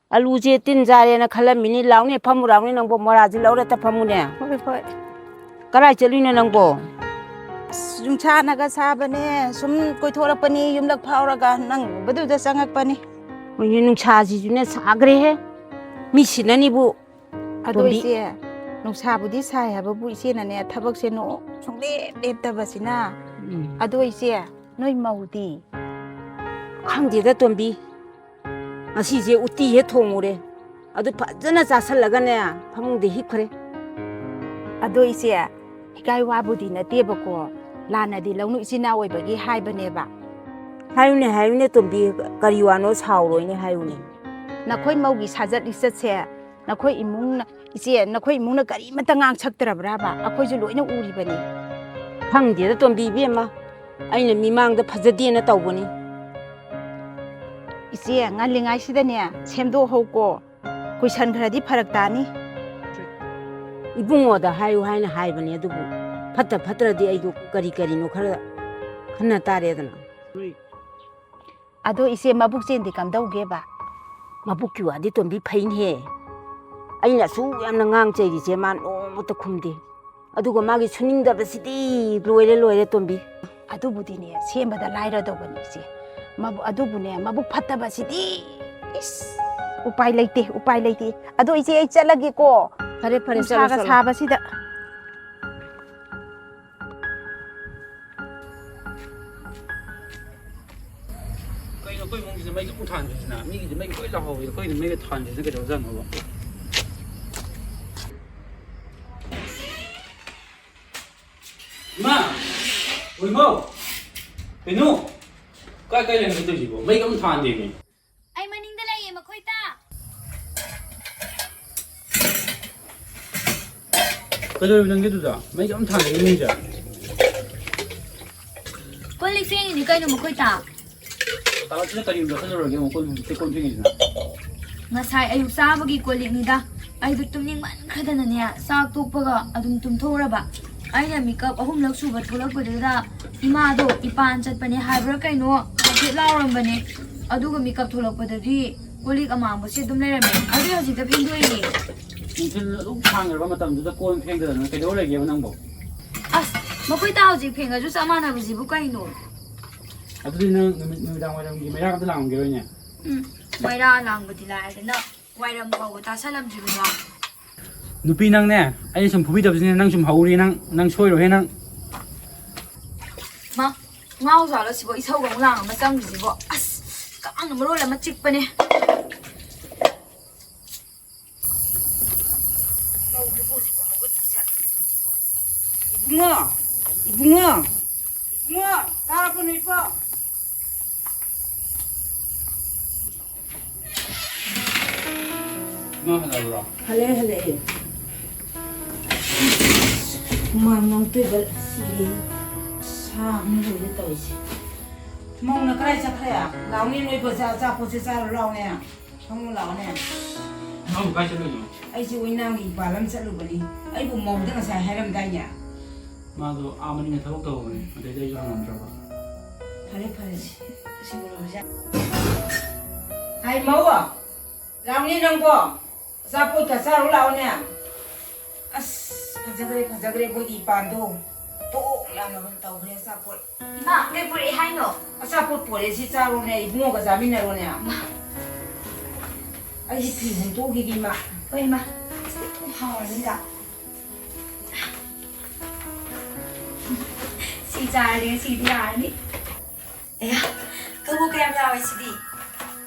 ꯑꯂꯨꯁꯦ ꯇꯤꯟ ꯆꯥꯔꯦꯅ ꯈꯜꯂꯝꯃꯤꯅꯤ꯫ ꯂꯥꯎꯅꯦ, ꯐꯝꯃꯨ ꯂꯥꯎꯅꯦ, ꯅꯪꯕꯨ ꯃꯣꯔꯥꯁꯤ ꯂꯧꯔꯦ, ꯐꯝꯃꯨꯅꯦ꯫ ꯍꯣꯏ, ꯍꯣꯏ꯫ ꯀꯔꯥꯏ ꯆꯠꯂꯨꯏꯅꯣ ꯅꯪꯕꯣ? ꯑꯁ, ꯅꯨꯡꯁꯥꯅꯒ ꯁꯥꯕꯅꯦ, ꯁꯨꯝ ꯀꯣꯏꯊꯣꯔꯛꯄꯅꯤ, ꯌꯨꯝꯂꯛ ꯐꯥꯎꯔꯒ ꯅꯪ ꯎꯕꯗꯨꯗ ꯆꯪꯉꯛꯄꯅꯤ꯫ ꯍꯣꯏꯅꯦ, ꯅꯨꯡꯁꯥꯁꯤꯁꯨꯅꯦ ꯁꯥꯈ꯭ꯔꯦꯍꯦ, ꯃꯤ ꯁꯤꯅꯅꯤꯕꯨ꯫ ꯑꯗꯣ ꯇꯣꯝꯕꯤ꯫ ꯏꯆꯦ, ꯅꯨꯡꯁꯥꯕꯨꯗꯤ ꯁꯥꯏ ꯍꯥꯏꯕꯕꯨ ꯏꯆꯦꯅꯅꯦ ꯊꯕꯛꯁꯦ ꯅꯣ-, ꯁꯨꯡꯂꯦꯞ ꯂꯦꯞꯇꯕꯁꯤꯅ꯫ ꯎꯝ꯫ ꯑꯗꯣ ꯏꯆꯦ, ꯅꯣꯏ ꯃꯧꯗꯤ? ꯈꯪꯗꯦꯗ ꯇꯣꯝꯕꯤ, ꯉꯁꯤꯁꯦ ꯎꯇꯤ ꯍꯦꯛ ꯊꯣꯡꯉꯨꯔꯦ, ꯑꯗꯨ ꯐꯖꯅ ꯆꯥꯁꯜꯂꯒꯅꯦ ꯐꯃꯨꯡꯗ ꯍꯤꯞꯈ꯭ꯔꯦ꯫ ꯑꯗꯣ ꯏꯆꯦ, ꯏꯀꯥꯏ ꯋꯥꯕꯨꯗꯤ ꯅꯠꯇꯦꯕꯀꯣ, ꯂꯥꯟꯅꯗꯤ ꯂꯧꯅꯨ, ꯏꯆꯤꯟ ꯏꯅꯥꯎ ꯑꯣꯏꯕꯒꯤ ꯍꯥꯏꯕꯅꯦꯕ꯫ ꯍꯥꯏꯌꯨꯅꯦ, ꯍꯥꯏꯌꯨꯅꯦ ꯇꯣꯝꯕꯤ, ꯀꯔꯤ ꯋꯥꯅꯣ? ꯁꯥꯎꯔꯣꯏꯅꯦ, ꯍꯥꯏꯌꯨꯅꯦ꯫ ꯅꯈꯣꯏ ꯃꯧꯒꯤ ꯁꯥꯖꯠ ꯂꯤꯆꯠꯁꯦ ꯅꯈꯣꯏ ꯏꯃꯨꯡꯅ, ꯏꯆꯦ, ꯅꯈꯣꯏ ꯏꯃꯨꯡꯅ ꯀꯔꯤꯃꯠꯇ ꯉꯥꯡꯁꯛꯇ꯭ꯔꯕ꯭ꯔꯥꯕ? ꯑꯩꯈꯣꯏꯁꯨ ꯂꯣꯏꯅ ꯎꯔꯤꯕꯅꯤ꯫ ꯈꯪꯗꯦꯗ ꯇꯣꯝꯕꯤ ꯏꯕꯦꯝꯃ, ꯑꯩꯅ ꯃꯤꯃꯥꯡꯗ ꯐꯖꯗꯦꯅ ꯇꯧꯕꯅꯤ꯫ ꯏꯆꯦ, ꯉꯜꯂꯤꯉꯩꯁꯤꯗꯅꯦ ꯁꯦꯝꯗꯣꯛꯍꯧꯀꯣ, ꯀꯨꯏꯁꯟꯈ꯭ꯔꯗꯤ ꯐꯔꯛ ꯇꯥꯅꯤ꯫ ꯏꯕꯨꯡꯉꯣꯗ ꯍꯥꯏꯌꯨ ꯍꯥꯏꯅ ꯍꯥꯏꯕꯅꯦ, ꯑꯗꯨꯕꯨ ꯐꯠꯇ ꯐꯠꯇ꯭ꯔꯗꯤ ꯑꯩꯗꯣ ꯀꯔꯤ ꯀꯔꯤꯅꯣ ꯈꯔ ꯈꯟꯅ ꯇꯥꯔꯦꯗꯅ꯫ ꯑꯗꯣ ꯏꯆꯦ, ꯃꯕꯨꯛ ꯆꯦꯟꯗꯤ ꯀꯝꯗꯧꯒꯦꯕ? ꯃꯕꯨꯛꯀꯤ ꯋꯥꯗꯤ ꯇꯣꯝꯕꯤ ꯐꯩꯅꯦꯍꯦ꯫ ꯑꯩꯅ ꯑꯁꯨꯛ ꯌꯥꯝꯅ ꯉꯥꯡ ꯆꯩꯔꯤꯁꯦ ꯃꯥ ꯅꯣꯡꯃꯇ ꯈꯨꯝꯗꯦ꯫ ꯑꯗꯨꯒ ꯃꯥꯒꯤ ꯁꯨꯅꯤꯡꯗꯕꯁꯤꯗꯤ ꯂꯣꯏꯔꯦ, ꯂꯣꯏꯔꯦ ꯇꯣꯝꯕꯤ꯫ ꯑꯗꯨꯕꯨꯗꯤꯅꯦ, ꯁꯦꯝꯕꯗ ꯂꯥꯏꯔꯗꯧꯕꯅꯤ ꯏꯆꯦ꯫ ꯃꯕꯨ-, ꯑꯗꯨꯕꯨꯅꯦ, ꯃꯕꯨꯛ ꯐꯠꯇꯕꯁꯤꯗꯤ, ꯏꯁ, ꯎꯄꯥꯏ ꯂꯩꯇꯦ, ꯎꯄꯥꯏ ꯂꯩꯇꯦ꯫ ꯑꯗꯣ ꯏꯆꯦ, ꯑꯩ ꯆꯠꯂꯒꯦꯀꯣ꯫ ꯐꯔꯦ, ꯐꯔꯦ, ꯆꯠꯂꯣ, ꯅꯨꯡꯁꯥꯒ ꯆꯠꯂꯣ꯫ ꯁꯥꯕꯁꯤꯗ꯫ ꯀꯩꯅꯣ ꯑꯩꯈꯣꯏ ꯏꯃꯨꯡꯁꯤꯗ ꯃꯩꯒ ꯑꯃꯨꯛ ꯊꯥꯟꯗ꯭ꯔꯤꯁꯤꯅ? ꯃꯤꯒꯤꯗꯤ ꯃꯩ ꯂꯣꯏ ꯂꯥꯛꯍꯧꯋꯤ, ꯑꯩꯈꯣꯏꯗꯤ ꯃꯩꯒ ꯊꯥꯟꯗ꯭ꯔꯤꯁꯤꯅ ꯀꯩꯗꯧꯔꯖꯥꯠꯅꯣꯕ? ꯏꯃꯥ! ꯍꯣꯏꯃꯧ! ꯀꯩꯅꯣ? ꯀꯥꯏ ꯀꯥꯏ ꯂꯩꯅꯣ ꯇꯧꯔꯤꯁꯤꯕꯣ? ꯃꯩꯒ ꯑꯃꯨꯛ ꯊꯥꯟꯗꯦꯃꯤ꯫ ꯑꯩ ꯃꯅꯤꯡꯗ ꯂꯩꯌꯦ, ꯃꯈꯣꯏ ꯇꯥ꯫ ꯀꯩꯗꯧꯔꯤꯕ ꯅꯪꯒꯤꯗꯨꯗ? ꯃꯩꯒ ꯑꯃ ꯊꯥꯟꯗꯦ ꯏꯃꯨꯡꯁꯦ꯫ ꯀꯣꯜ ꯂꯤꯛ ꯐꯦꯡꯉꯤꯅꯤ ꯀꯩꯅꯣ, ꯃꯈꯣꯏ ꯇꯥ꯫ ꯇꯥꯂꯛꯁꯤꯅ ꯀꯔꯤ ꯂꯧꯁꯜꯂꯨꯔꯒꯦ ꯑꯃꯨꯛ ꯀꯣꯜ, ꯀꯣꯜ ꯐꯦꯡꯉꯤꯁꯤꯅ? ꯉꯁꯥꯏ ꯑꯌꯨꯛ ꯆꯥꯕꯒꯤ ꯀꯣꯜ ꯂꯤꯛꯅꯤꯗ꯫ ꯑꯩꯗꯣ ꯇꯨꯝꯅꯤꯡꯃꯟꯈ꯭ꯔꯗꯅꯅꯦ, ꯆꯥꯛ ꯇꯣꯛꯄꯒ ꯑꯗꯨꯝ ꯇꯨꯝꯊꯣꯛꯎꯔꯕ꯫ ꯑꯩꯅ ꯃꯤꯀꯞ ꯑꯍꯨꯝꯂꯛ ꯁꯨꯕ ꯊꯣꯛꯂꯛꯄꯗꯨꯗ ꯏꯃꯥꯗꯣ ꯏꯄꯥꯟ ꯆꯠꯄꯅꯦ ꯍꯥꯏꯕ꯭ꯔꯥ ꯀꯩꯅꯣ ꯍꯥꯏꯐꯦꯠ ꯂꯥꯎꯔꯝꯕꯅꯦ꯫ ꯑꯗꯨꯒ ꯃꯤꯀꯞ ꯊꯣꯛꯂꯛꯄꯗꯗꯤ ꯀꯣꯜ ꯂꯤꯛ ꯑꯃꯥꯡꯕꯁꯦ ꯑꯗꯨꯝ ꯂꯩꯔꯝꯃꯦ꯫ ꯑꯗꯨꯏ ꯍꯧꯖꯤꯛꯇ ꯐꯦꯡꯗꯣꯛꯏꯅꯦ꯫ ꯅꯨꯡꯊꯤꯜ ꯑꯗꯨꯛ ꯁꯥꯡꯈ꯭ꯔꯕ ꯃꯇꯝꯗꯨꯗ ꯀꯣꯟ ꯐꯦꯡꯗꯗꯅ ꯀꯩꯗꯧ ꯂꯩꯒꯦꯕ ꯅꯪꯕꯣ? ꯑꯁ, ꯃꯈꯣꯏ ꯇꯥ ꯍꯧꯖꯤꯛ ꯐꯦꯡꯉꯁꯨ ꯆꯞ ꯃꯥꯟꯅꯕꯁꯤꯕꯨ ꯀꯩꯅꯣ? ꯑꯗꯨꯗꯤ ꯅꯪ ꯅꯨꯃꯤꯠ, ꯅꯨꯃꯤꯗꯥꯡ ꯋꯥꯏꯔꯝꯒꯤ ꯃꯩꯔꯥꯒ ꯑꯝꯇ ꯂꯥꯡꯉꯝꯈꯤꯔꯣꯏꯅꯦ? ꯎꯝ, ꯃꯩꯔꯥ ꯂꯥꯡꯕꯗꯤ ꯂꯥꯏꯔꯗꯅ ꯋꯥꯏꯔꯝ ꯐꯥꯎꯕ ꯇꯥꯁꯜꯂꯝꯗ꯭ꯔꯤꯕꯗꯣ꯫ ꯅꯨꯄꯤ ꯅꯪꯅꯦ, ꯑꯩꯅ ꯁꯨꯝ ꯐꯨꯕꯤꯗꯕꯁꯤꯅꯦ ꯅꯪ ꯁꯨꯝ ꯍꯧꯔꯤ, ꯅꯪ, ꯅꯪ ꯁꯣꯏꯔꯣꯏꯍꯦ ꯅꯪ꯫ ꯃꯥ, ꯉꯥꯎꯖꯥꯠꯂꯣ ꯁꯤꯕꯣ? ꯏꯁꯧꯒ ꯑꯃꯨꯛ ꯂꯥꯡ ꯑꯃ ꯆꯪꯉꯤꯁꯤꯕꯣ? ꯑꯁ, ꯀꯥꯡꯅ ꯃꯔꯣꯜ ꯑꯃ ꯆꯤꯛꯄꯅꯦ꯫ ꯏꯕꯨꯡꯉꯣ! ꯏꯕꯨꯡꯉꯣ! ꯏꯕꯨꯡꯉꯣ! ꯇꯥꯔꯕꯣ ꯅꯣꯏꯕꯣ? ꯏꯃꯥ ꯍꯜꯂꯛꯑꯕ꯭ꯔꯣ? ꯍꯜꯂꯛꯑꯦ, ꯍꯜꯂꯛꯑꯦ꯫ ꯍꯨꯃꯥꯡ ꯅꯣꯡ ꯇꯣꯏꯕ ꯁꯤꯔꯦ꯫ ꯁꯥꯕꯅ ꯂꯣꯏꯔꯦ ꯇꯧꯔꯤꯁꯦ꯫ ꯃꯧꯅ ꯀꯗꯥꯏ ꯆꯠꯈ꯭ꯔꯦ? ꯂꯥꯎꯅꯦ ꯅꯣꯏꯕꯣ, ꯑꯆꯥ-, ꯑꯆꯥꯄꯣꯠꯁꯦ ꯆꯥꯔꯨ ꯂꯥꯎꯅꯦ꯫ ꯐꯝꯃꯨ ꯂꯥꯎꯅꯦ꯫ ꯅꯪꯕꯨ ꯀꯥꯏ ꯆꯠꯂꯨꯏꯅꯣ? ꯑꯩꯁꯦ ꯑꯣꯏꯅꯥꯝꯒꯤ ꯏꯄꯥꯜ ꯑꯃ ꯆꯠꯂꯨꯕꯅꯤ꯫ ꯑꯩꯕꯨ ꯃꯧꯗ ꯉꯁꯥꯏ ꯍꯥꯏꯔꯝꯗꯥꯏꯅꯦ? ꯃꯥꯗꯣ ꯑꯥ ꯃꯅꯤꯡꯗ ꯊꯕꯛ ꯇꯧꯕꯅꯦ, ꯑꯗꯩꯗꯤ ꯑꯩꯁꯨ ꯍꯪꯉꯝꯗ꯭ꯔꯕ꯫ ꯐꯔꯦ, ꯐꯔꯦ꯫ ꯁꯤꯡꯉꯨꯔꯁꯦ꯫ ꯍꯥꯏ, ꯃꯧ! ꯂꯥꯎꯅꯦ ꯅꯪꯕꯣ꯫ ꯑꯆꯥꯄꯣꯠꯀ ꯆꯥꯔꯨ ꯂꯥꯛꯑꯣꯅꯦ꯫ ꯑꯁ, ꯐꯖꯈ꯭ꯔꯦ, ꯐꯖꯈ꯭ꯔꯦ ꯑꯩꯈꯣꯏꯒꯤ ꯏꯄꯥꯟꯗꯣ꯫ ꯇꯣꯛ ꯂꯥꯎꯅ ꯇꯧꯈ꯭ꯔꯦ ꯑꯆꯥꯄꯣꯠ꯫ ꯏꯃꯥ, ꯀꯩ ꯄꯨꯔꯛꯑꯦ ꯍꯥꯏꯅꯣ? ꯑꯆꯥꯄꯣꯠ ꯄꯨꯔꯛꯑꯦ, ꯁꯤ ꯆꯥꯔꯣꯅꯦ, ꯏꯕꯨꯡꯉꯣꯒ ꯆꯥꯃꯤꯟꯅꯔꯣꯅꯦ꯫ ꯏꯃꯥ꯫ ꯑꯩꯁꯤ ꯐꯤ ꯍꯣꯡꯗꯣꯛꯎꯈꯤꯒꯦ, ꯏꯃꯥ꯫ ꯍꯣꯏ, ꯏꯃꯥ꯫ ꯍꯥꯎꯔꯅꯤꯗ꯫ ꯁꯤ ꯆꯥꯔꯗꯤ ꯉꯁꯤꯗꯤ ꯌꯥꯔꯅꯤ꯫ ꯑꯌꯥ, ꯀꯕꯣꯛ ꯀꯌꯥꯝ ꯌꯥꯎꯋꯦ ꯁꯤꯗꯤ?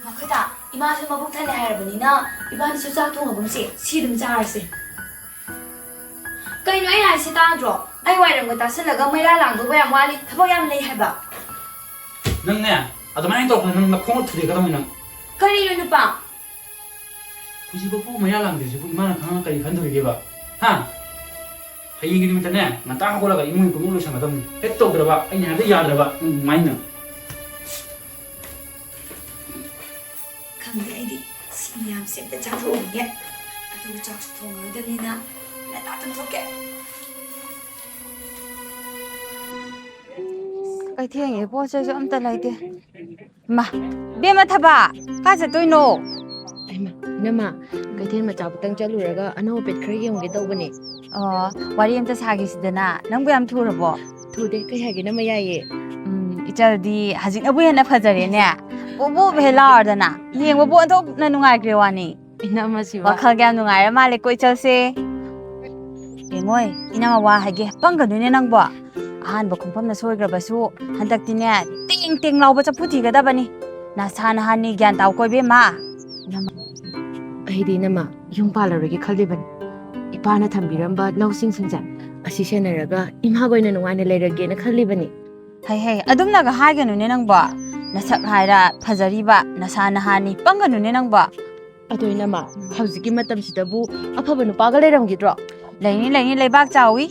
ꯃꯈꯣꯏꯗ ꯏꯃꯥꯁꯨ ꯃꯕꯨꯛ ꯊꯜꯂꯦ ꯍꯥꯏꯔꯕꯅꯤꯅ ꯏꯕꯥꯅꯤꯁꯨ ꯆꯥꯛ ꯊꯣꯡꯉꯒꯨꯝꯁꯦ, ꯁꯤ ꯑꯗꯨꯝ ꯆꯥꯔꯁꯦ꯫ ꯀꯩꯅꯣ ꯑꯩ ꯍꯥꯏꯁꯤ ꯇꯥꯗ꯭ꯔꯣ? ꯑꯩ ꯋꯥꯏꯔꯝꯒ ꯇꯥꯁꯜꯂꯒ ꯃꯩꯔꯥ ꯂꯥꯡꯗꯧꯕ ꯌꯥꯝ ꯋꯥꯠꯂꯤ, ꯊꯕꯛ ꯌꯥꯝ ꯂꯩ ꯍꯥꯏꯕ꯫ ꯅꯪꯅꯦ, ꯑꯗꯨꯃꯥꯏꯅ ꯇꯧꯔꯛꯄꯗ ꯅꯪ ꯅꯈꯣꯡꯅ ꯊꯨꯗꯦꯛꯀꯗꯧꯅꯤ ꯅꯪ꯫ ꯀꯔꯤꯅꯣ ꯅꯨꯄꯥ? ꯍꯧꯖꯤꯛꯐꯥꯎ ꯃꯌꯥ ꯂꯥꯡꯗ꯭ꯔꯤꯁꯤꯕꯨ ꯏꯃꯥꯅ ꯈꯪꯉꯒ ꯀꯔꯤ ꯈꯟꯗꯣꯔꯤꯒꯦꯕ? ꯍꯥ? ꯍꯌꯦꯡꯒꯤ ꯅꯨꯃꯤꯠꯇꯅꯦ ꯉꯟꯇꯥ ꯍꯧꯒꯠꯂꯒ ꯏꯃꯨꯡꯒꯤ ꯀꯨꯞꯅꯣꯝ ꯂꯣꯏꯁꯟꯒꯗꯕꯅꯤ꯫ ꯍꯦꯛ ꯇꯧꯗ꯭ꯔꯕ ꯑꯩꯅ ꯍꯥꯏꯕꯗ ꯌꯥꯗ꯭ꯔꯕ ꯅꯪ ꯃꯥꯏꯅ꯫ ꯈꯪꯗꯦ ꯑꯩꯗꯤ꯫ ꯁꯤ ꯃꯌꯥꯝꯁꯦ ꯑꯝꯇ ꯆꯥꯊꯣꯛꯎꯈꯤꯒꯦ꯫ ꯑꯗꯨꯒ ꯆꯥꯛꯁꯨ ꯊꯣꯡꯉꯔꯣꯏꯗꯕꯅꯤꯅ ꯉꯟꯇꯥ ꯇꯨꯝꯊꯣꯛꯀꯦ꯫ ꯀꯩꯊꯦꯜꯒꯤ ꯄꯣꯠ ꯆꯩꯁꯨ ꯑꯝꯇ ꯂꯩꯇꯦ꯫ ꯃꯥ, ꯏꯕꯦꯝꯃ ꯊꯕ, ꯀꯥꯏ ꯆꯠꯇꯣꯏꯅꯣ? ꯍꯩꯃꯥ, ꯏꯅꯝꯃ, ꯀꯩꯊꯦꯜ ꯃꯆꯥ ꯈꯛꯇꯪ ꯆꯠꯂꯨꯔꯒ ꯑꯅꯧꯕ ꯄꯣꯠ ꯈꯔ ꯌꯦꯡꯉꯨꯒꯦ ꯇꯧꯕꯅꯦ꯫ ꯑꯣ, ꯋꯥꯔꯤ ꯑꯝꯇ ꯁꯥꯈꯤꯁꯤꯗꯅ꯫ ꯅꯪꯕꯨ ꯌꯥꯝ ꯊꯨꯔꯕꯣ? ꯊꯨꯗꯦ, ꯀꯩ ꯍꯥꯏꯒꯦ, ꯏꯅꯝꯃ, ꯌꯥꯏꯌꯦ꯫ ꯎꯝ, ꯏꯆꯜꯗꯤ ꯍꯧꯖꯤꯛꯅꯕꯨ ꯍꯦꯟꯅ ꯐꯖꯔꯦꯅꯦ꯫ ꯄꯨꯞ ꯄꯨꯞ ꯍꯦꯛ ꯂꯥꯎꯔꯗꯅ꯫ ꯌꯦꯡꯕꯕꯨ ꯑꯣꯟꯊꯣꯛꯅ ꯅꯨꯡꯉꯥꯏꯈ꯭ꯔꯦ ꯋꯥꯅꯤ꯫ ꯏꯅꯝꯃ ꯁꯤꯕ꯫ ꯋꯥꯈꯜꯒ ꯌꯥꯝ ꯅꯨꯡꯉꯥꯏꯔ ꯃꯥꯜꯂꯦꯀꯣ ꯏꯆꯜꯁꯦ꯫ ꯌꯦꯡꯉꯣꯏ, ꯏꯅꯝꯃ ꯋꯥ ꯍꯥꯏꯒꯦ, ꯄꯪꯒꯅꯨꯅꯦ ꯅꯪꯕꯣ꯫ ꯑꯍꯥꯟꯕ ꯈꯣꯡꯐꯝꯅ ꯁꯣꯏꯈ꯭ꯔꯕꯁꯨ ꯍꯟꯗꯛꯇꯤꯅꯦ, ꯇꯦꯡ ꯇꯦꯡ ꯂꯥꯎꯕ ꯆꯐꯨ ꯊꯤꯒꯗꯕꯅꯤ꯫ ꯅꯁꯥ ꯅꯍꯥꯟꯅꯤ ꯒ꯭ꯌꯥꯟ ꯇꯥꯎꯀꯣ ꯏꯕꯦꯝꯃ꯫ ꯏꯅꯝꯃ, ꯑꯩꯗꯤ ꯏꯅꯝꯃ ꯌꯨꯝ ꯄꯥꯜꯂꯔꯣꯏꯒꯦ ꯈꯜꯂꯤꯕꯅꯤ꯫ ꯏꯄꯥꯅ ꯊꯝꯕꯤꯔꯝꯕ ꯂꯧꯁꯤꯡꯁꯤꯡꯁꯦ ꯑꯁꯤ ꯁꯦꯟꯅꯔꯒ ꯏꯃꯥꯒ ꯑꯣꯏꯅ ꯅꯨꯡꯉꯥꯏꯅ ꯂꯩꯔꯒꯦꯅ ꯈꯜꯂꯤꯕꯅꯤ꯫ ꯍꯩ ꯍꯩ, ꯑꯗꯨꯝꯅꯒ ꯍꯥꯏꯒꯅꯨꯅꯦ ꯅꯪꯕꯣ꯫ ꯅꯁꯛ ꯍꯥꯏꯔ ꯐꯖꯔꯤꯕ, ꯅꯁꯥ ꯅꯍꯥꯟꯅꯤ, ꯄꯪꯒꯅꯨꯅꯦ ꯅꯪꯕꯣ꯫ ꯑꯗꯣ ꯏꯅꯝꯃ, ꯍꯧꯖꯤꯛꯀꯤ ꯃꯇꯝꯁꯤꯗꯕꯨ ꯑꯐꯕ ꯅꯨꯄꯥꯒ ꯂꯩꯔꯝꯈꯤꯗ꯭ꯔꯣ? ꯂꯩꯅꯤ, ꯂꯩꯅꯤ, ꯂꯩꯕꯥꯛ ꯆꯥꯎꯏ꯫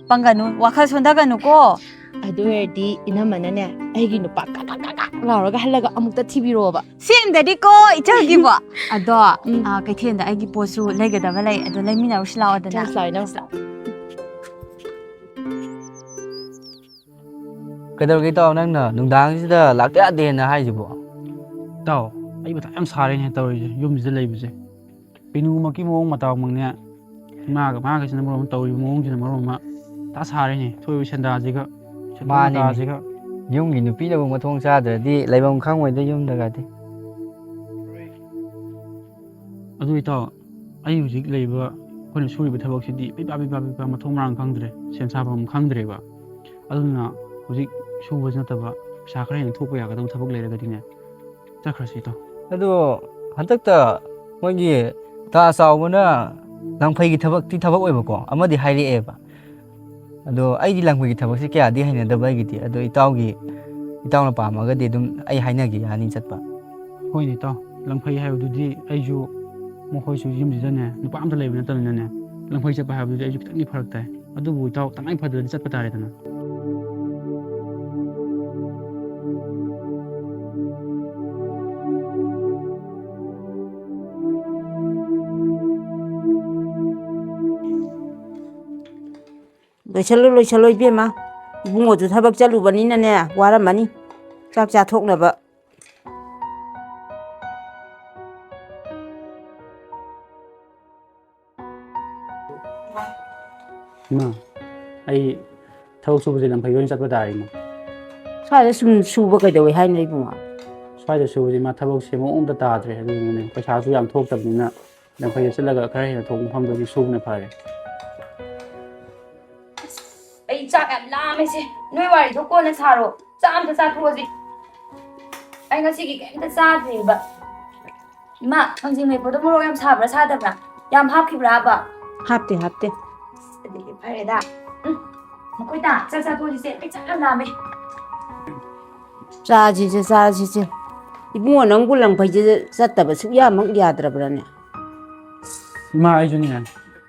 ꯄꯪꯒꯅꯨ, ꯋꯥꯈꯜ ꯁꯣꯟꯊꯒꯅꯨꯀꯣ꯫ ꯑꯗꯨ ꯑꯣꯏꯔꯗꯤ ꯏꯅꯝꯃꯅꯅꯦ, ꯑꯩꯒꯤ ꯅꯨꯄꯥ ꯀꯛ ꯀꯛ ꯀꯛ ꯀꯛ ꯂꯥꯎꯔꯒ ꯍꯜꯂꯒ ꯑꯃꯨꯛꯇ ꯊꯤꯕꯤꯔꯛꯑꯣꯕ꯫ ꯁꯦꯝꯗꯗꯤꯀꯣ, ꯏꯆꯜꯒꯤꯕꯣ꯫ ꯑꯗꯣ, ꯎꯝ꯫ ꯑ, ꯀꯩꯊꯦꯜꯗ ꯑꯩꯒꯤ ꯄꯣꯠꯁꯨ ꯂꯩꯒꯗꯕ ꯂꯩ, ꯑꯗꯣ ꯂꯩꯃꯤꯟꯅꯔꯨꯁꯤ ꯂꯥꯛꯑꯣꯗꯅ꯫ ꯆꯠꯂꯨꯁꯤ ꯂꯥꯛꯑꯣ, ꯏꯅꯝꯃ꯫ ꯀꯩꯗꯧꯔꯒꯦ ꯏꯇꯥꯎ, ꯅꯪꯅ ꯅꯨꯡꯗꯥꯡꯁꯤꯗ ꯂꯥꯛꯇ ꯌꯥꯗꯦꯅ ꯍꯥꯏꯁꯤꯕꯣ? ꯏꯇꯥꯎ, ꯑꯩ ꯃꯊꯥ ꯌꯥꯝ ꯁꯥꯔꯦꯅꯦ ꯇꯧꯔꯤꯁꯦ, ꯌꯨꯝꯁꯤꯗ ꯂꯩꯕꯁꯦ꯫ ꯄꯤꯅꯨꯃꯛꯀꯤ ꯃꯑꯣꯡ ꯃꯇꯧꯃꯛꯅꯦ꯫ ꯏꯃꯥꯒ ꯃꯥꯒꯁꯤꯅ ꯃꯔꯣꯝ ꯑꯃ ꯇꯧꯔꯤꯕ ꯃꯑꯣꯡꯁꯤꯅ ꯃꯔꯣꯝ ꯑꯃ ꯃꯊꯥ ꯁꯥꯔꯦꯅꯦ꯫ ꯊꯣꯛꯏꯕ ꯁꯦꯟꯗꯥꯁꯤꯒ, ꯁꯦꯟꯊꯣꯛ ꯃꯥꯅꯤꯅꯦ꯫ ꯃꯇꯥꯁꯤꯒ꯫ ꯌꯨꯝꯒꯤ ꯅꯨꯄꯤꯅꯕꯨ ꯃꯊꯣꯡ ꯆꯥꯗ꯭ꯔꯗꯤ ꯂꯩꯐꯝ ꯈꯪꯉꯣꯏꯗ ꯌꯨꯝꯗꯒꯗꯤ꯫ ꯑꯗꯨ ꯏꯇꯥꯎ, ꯑꯩ ꯍꯧꯖꯤꯛ ꯂꯩꯔꯤꯕ ꯑꯩꯈꯣꯏꯅ ꯁꯨꯔꯤꯕ ꯊꯕꯛꯁꯤꯗꯤ ꯄꯤꯄꯥ ꯄꯤꯄꯥ ꯄꯤꯄꯥ ꯃꯊꯣꯡ ꯃꯔꯥꯡ ꯈꯪꯗ꯭ꯔꯦ, ꯁꯦꯟ ꯁꯥꯐꯝ ꯈꯪꯗ꯭ꯔꯦꯕ꯫ ꯑꯗꯨꯅ ꯍꯧꯖꯤꯛ ꯁꯨꯕꯁꯤ ꯅꯠꯇꯕ ꯄꯩꯁꯥ ꯈꯔ ꯍꯦꯟꯅ ꯊꯣꯛꯄ ꯌꯥꯒꯗꯕ ꯊꯕꯛ ꯂꯩꯔꯒꯗꯤꯅꯦ, ꯆꯠꯈ꯭ꯔꯁꯤ ꯏꯇꯥꯎ꯫ ꯑꯗꯣ ꯍꯟꯗꯛꯇ ꯃꯣꯏꯒꯤ ꯇꯥ ꯆꯥꯎꯕꯅ ꯂꯪꯐꯩꯒꯤ ꯊꯕꯛꯇꯤ ꯊꯕꯛ ꯑꯣꯏꯕꯀꯣ ꯑꯃꯗꯤ ꯍꯥꯏꯔꯛꯑꯦꯕ꯫ ꯑꯗꯣ ꯑꯩꯗꯤ ꯂꯪꯐꯩꯒꯤ ꯊꯕꯛꯁꯦ ꯀꯌꯥꯗꯤ ꯍꯩꯅꯗꯕ ꯑꯩꯒꯤꯗꯤ꯫ ꯑꯗꯣ ꯏꯇꯥꯎꯒꯤ, ꯏꯇꯥꯎꯅ ꯄꯥꯝꯃꯒꯗꯤ ꯑꯗꯨꯝ ꯑꯩ ꯍꯥꯏꯅꯒꯦ ꯌꯥꯅꯤ ꯆꯠꯄ꯫ ꯍꯣꯏꯅꯦ ꯏꯇꯥꯎ, ꯂꯪꯐꯩ ꯍꯥꯏꯕꯗꯨꯗꯤ ꯑꯩꯁꯨ ꯃꯈꯣꯏꯁꯨ ꯌꯨꯝꯁꯤꯗꯅꯦ ꯅꯨꯄꯥ ꯑꯝꯇ ꯂꯩꯕ ꯅꯠꯇꯕꯅꯤꯅꯅꯦ, ꯂꯪꯐꯩ ꯆꯠꯄ ꯍꯥꯏꯕꯗꯨꯗꯤ ꯑꯩꯁꯨ ꯈꯤꯇꯪꯗꯤ ꯐꯔꯛ ꯇꯥꯏ꯫ ꯑꯗꯨꯕꯨ ꯏꯇꯥꯎ, ꯇꯉꯥꯏ ꯐꯗ꯭ꯔꯗꯤ ꯆꯠꯄ ꯇꯥꯔꯦꯗꯅ꯫ ꯂꯣꯏꯁꯜꯂꯨ, ꯂꯣꯏꯁꯜꯂꯨ ꯏꯕꯦꯝꯃ꯫ ꯏꯕꯨꯡꯉꯣꯁꯨ ꯊꯕꯛ ꯆꯠꯂꯨꯕꯅꯤꯅꯅꯦ, ꯋꯥꯔꯝꯃꯅꯤ ꯆꯥꯛ ꯆꯥꯊꯣꯛꯅꯕ꯫ ꯏꯃꯥ, ꯑꯩ ꯊꯕꯛ ꯁꯨꯕꯁꯦ ꯂꯪꯐꯩꯗ ꯑꯣꯏꯅ ꯆꯠꯄ ꯇꯥꯔꯦ, ꯏꯃꯥ꯫ ꯁ꯭ꯋꯥꯏꯗ ꯁꯨꯝ ꯁꯨꯕ ꯀꯩꯗꯧꯋꯦ ꯍꯥꯏꯅꯣ, ꯏꯕꯨꯡꯉꯣ? ꯁ꯭ꯋꯥꯏꯗ ꯁꯨꯕꯁꯦ, ꯏꯃꯥ, ꯊꯕꯛꯁꯦ ꯃꯑꯣꯡ ꯑꯝꯇ ꯇꯥꯗ꯭ꯔꯦ꯫ ꯑꯗꯨꯗꯨꯅꯅꯦ, ꯄꯩꯁꯥꯁꯨ ꯌꯥꯝ ꯊꯣꯛꯇꯕꯅꯤꯅ, ꯂꯪꯐꯩꯗ ꯆꯠꯂꯒ ꯈꯔ ꯍꯦꯟꯅ ꯊꯣꯛꯄ ꯃꯐꯝꯗ ꯑꯣꯏꯅ ꯁꯨꯕꯅ ꯐꯔꯦ꯫ ꯑꯁ, ꯑꯩ ꯆꯥꯛ ꯌꯥꯝ ꯂꯥꯝꯃꯦꯁꯦ꯫ ꯅꯣꯏ ꯋꯥꯔꯤꯗꯣ ꯀꯣꯟꯅ ꯁꯥꯔꯣ꯫ ꯆꯥꯛ ꯑꯝꯇ ꯆꯥꯊꯣꯛꯑꯁꯤ꯫ ꯑꯩ ꯉꯁꯤꯒꯤ ꯀꯩꯝꯇ ꯆꯥꯗ꯭ꯔꯤꯕ꯫ ꯏꯃꯥ, ꯊꯥꯡꯖꯤꯡ ꯃꯦꯠꯄꯗꯣ ꯃꯣꯔꯣꯛ ꯌꯥꯝ ꯁꯥꯕ꯭ꯔꯥ ꯁꯥꯗꯕ꯭ꯔꯥ? ꯌꯥꯝ ꯍꯥꯞꯈꯤꯕ꯭ꯔꯥꯕ? ꯍꯥꯞꯇꯦ, ꯍꯥꯞꯇꯦ꯫ ꯑꯁ, ꯑꯗꯨꯗꯤ ꯐꯔꯦꯗ꯫ ꯎꯝ, ꯃꯈꯣꯏ ꯇꯥ, ꯆꯥꯛ ꯆꯥꯊꯣꯛꯑꯁꯤꯁꯦ, ꯑꯩ ꯆꯥꯛ ꯌꯥꯝ ꯂꯥꯝꯃꯦ꯫ ꯆꯥꯁꯤꯁꯦ, ꯆꯥꯁꯤꯁꯦ꯫ ꯏꯕꯨꯡꯉꯣ, ꯅꯪꯕꯨ ꯂꯪꯐꯩꯁꯤꯗ ꯆꯠꯇꯕ ꯁꯨꯛꯌꯥꯃꯛ ꯌꯥꯗ꯭ꯔꯕ꯭ꯔꯥꯅꯦ? ꯏꯃꯥ, ꯑꯩꯁꯨꯅꯦ,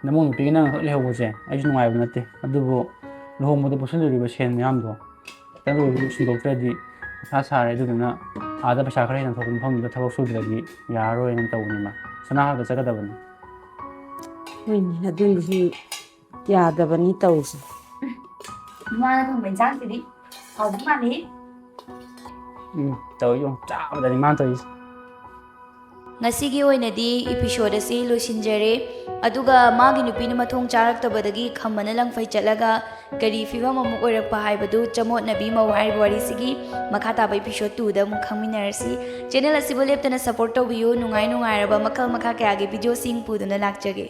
ꯅꯃꯧ ꯅꯨꯄꯤꯒ ꯅꯪꯈꯛ ꯂꯩꯍꯧꯕꯁꯦ ꯑꯩꯁꯨ ꯅꯨꯡꯉꯥꯏꯕ ꯅꯠꯇꯦ꯫ ꯑꯗꯨꯕꯨ ꯂꯨꯍꯣꯡꯕꯗ ꯄꯨꯁꯤꯜꯂꯨꯔꯤꯕ ꯁꯦꯟ ꯃꯌꯥꯝꯗꯣ ꯈꯤꯇꯪ ꯑꯣꯏꯔꯁꯨ ꯁꯤꯟꯗꯣꯛꯇ꯭ꯔꯗꯤ ꯃꯊꯥ ꯁꯥꯔꯦ꯫ ꯑꯗꯨꯗꯨꯅ ꯑꯥꯗ ꯄꯩꯁꯥ ꯈꯔ ꯍꯦꯟꯅ ꯊꯣꯛꯄ ꯃꯐꯝꯗꯨꯗ ꯊꯕꯛ ꯁꯨꯗ꯭ꯔꯗꯤ ꯌꯥꯔꯔꯣꯏꯅ ꯇꯧꯕꯅꯤꯅ ꯁꯅꯥ ꯍꯥꯞꯄ ꯆꯠꯀꯗꯕꯅꯤ꯫ ꯍꯣꯏꯅꯦ, ꯑꯗꯨꯅꯤꯁꯨ ꯌꯥꯗꯕꯅꯤ ꯇꯧꯔꯤꯁꯦ꯫ ꯏꯃꯥꯅ ꯊꯣꯡꯕ ꯏꯟꯁꯥꯡꯁꯤꯗꯤ ꯍꯥꯎꯗꯧ ꯃꯥꯜꯂꯤ꯫ ꯎꯝ, ꯇꯧꯔꯤ ꯌꯦꯡꯉꯨ, ꯆꯥꯕꯗꯅꯤ ꯃꯥꯅ ꯇꯧꯔꯤꯁꯦ꯫ ꯉꯁꯤꯒꯤ ꯑꯣꯏꯅꯗꯤ ꯏꯄꯤꯁꯣꯗ ꯑꯁꯤ ꯂꯣꯏꯁꯤꯟꯖꯔꯦ꯫ ꯑꯗꯨꯒ ꯃꯥꯒꯤ ꯅꯨꯄꯤꯅ ꯃꯊꯣꯡ ꯆꯥꯔꯛꯇꯕꯗꯒꯤ ꯈꯝꯕꯅ ꯂꯪꯐꯩ ꯆꯠꯂꯒ ꯀꯔꯤ ꯐꯤꯕꯝ ꯑꯃ ꯑꯣꯏꯔꯛꯄ ꯍꯥꯏꯕꯗꯨ ꯆꯃꯣꯠꯅꯕꯤ ꯃꯧ ꯍꯥꯏꯔꯤꯕ ꯋꯥꯔꯤꯁꯤꯒꯤ ꯃꯈꯥ ꯇꯥꯕ ꯏꯄꯤꯁꯣꯗ ꯇꯨꯗ ꯑꯃꯨꯛ ꯈꯪꯃꯤꯟꯅꯔꯁꯤ꯫ ꯆꯦꯅꯦꯜ ꯑꯁꯤꯕꯨ ꯂꯦꯞꯇꯅ ꯁꯄꯣꯔꯠ ꯇꯧꯕꯤꯌꯨ꯫ ꯅꯨꯡꯉꯥꯏ ꯅꯨꯡꯉꯥꯏꯔꯕ ꯃꯈꯜ ꯃꯈꯥ ꯀꯌꯥꯒꯤ ꯚꯤꯗꯤꯑꯣꯁꯤꯡ ꯄꯨꯗꯨꯅ ꯂꯥꯛꯆꯒꯦ꯫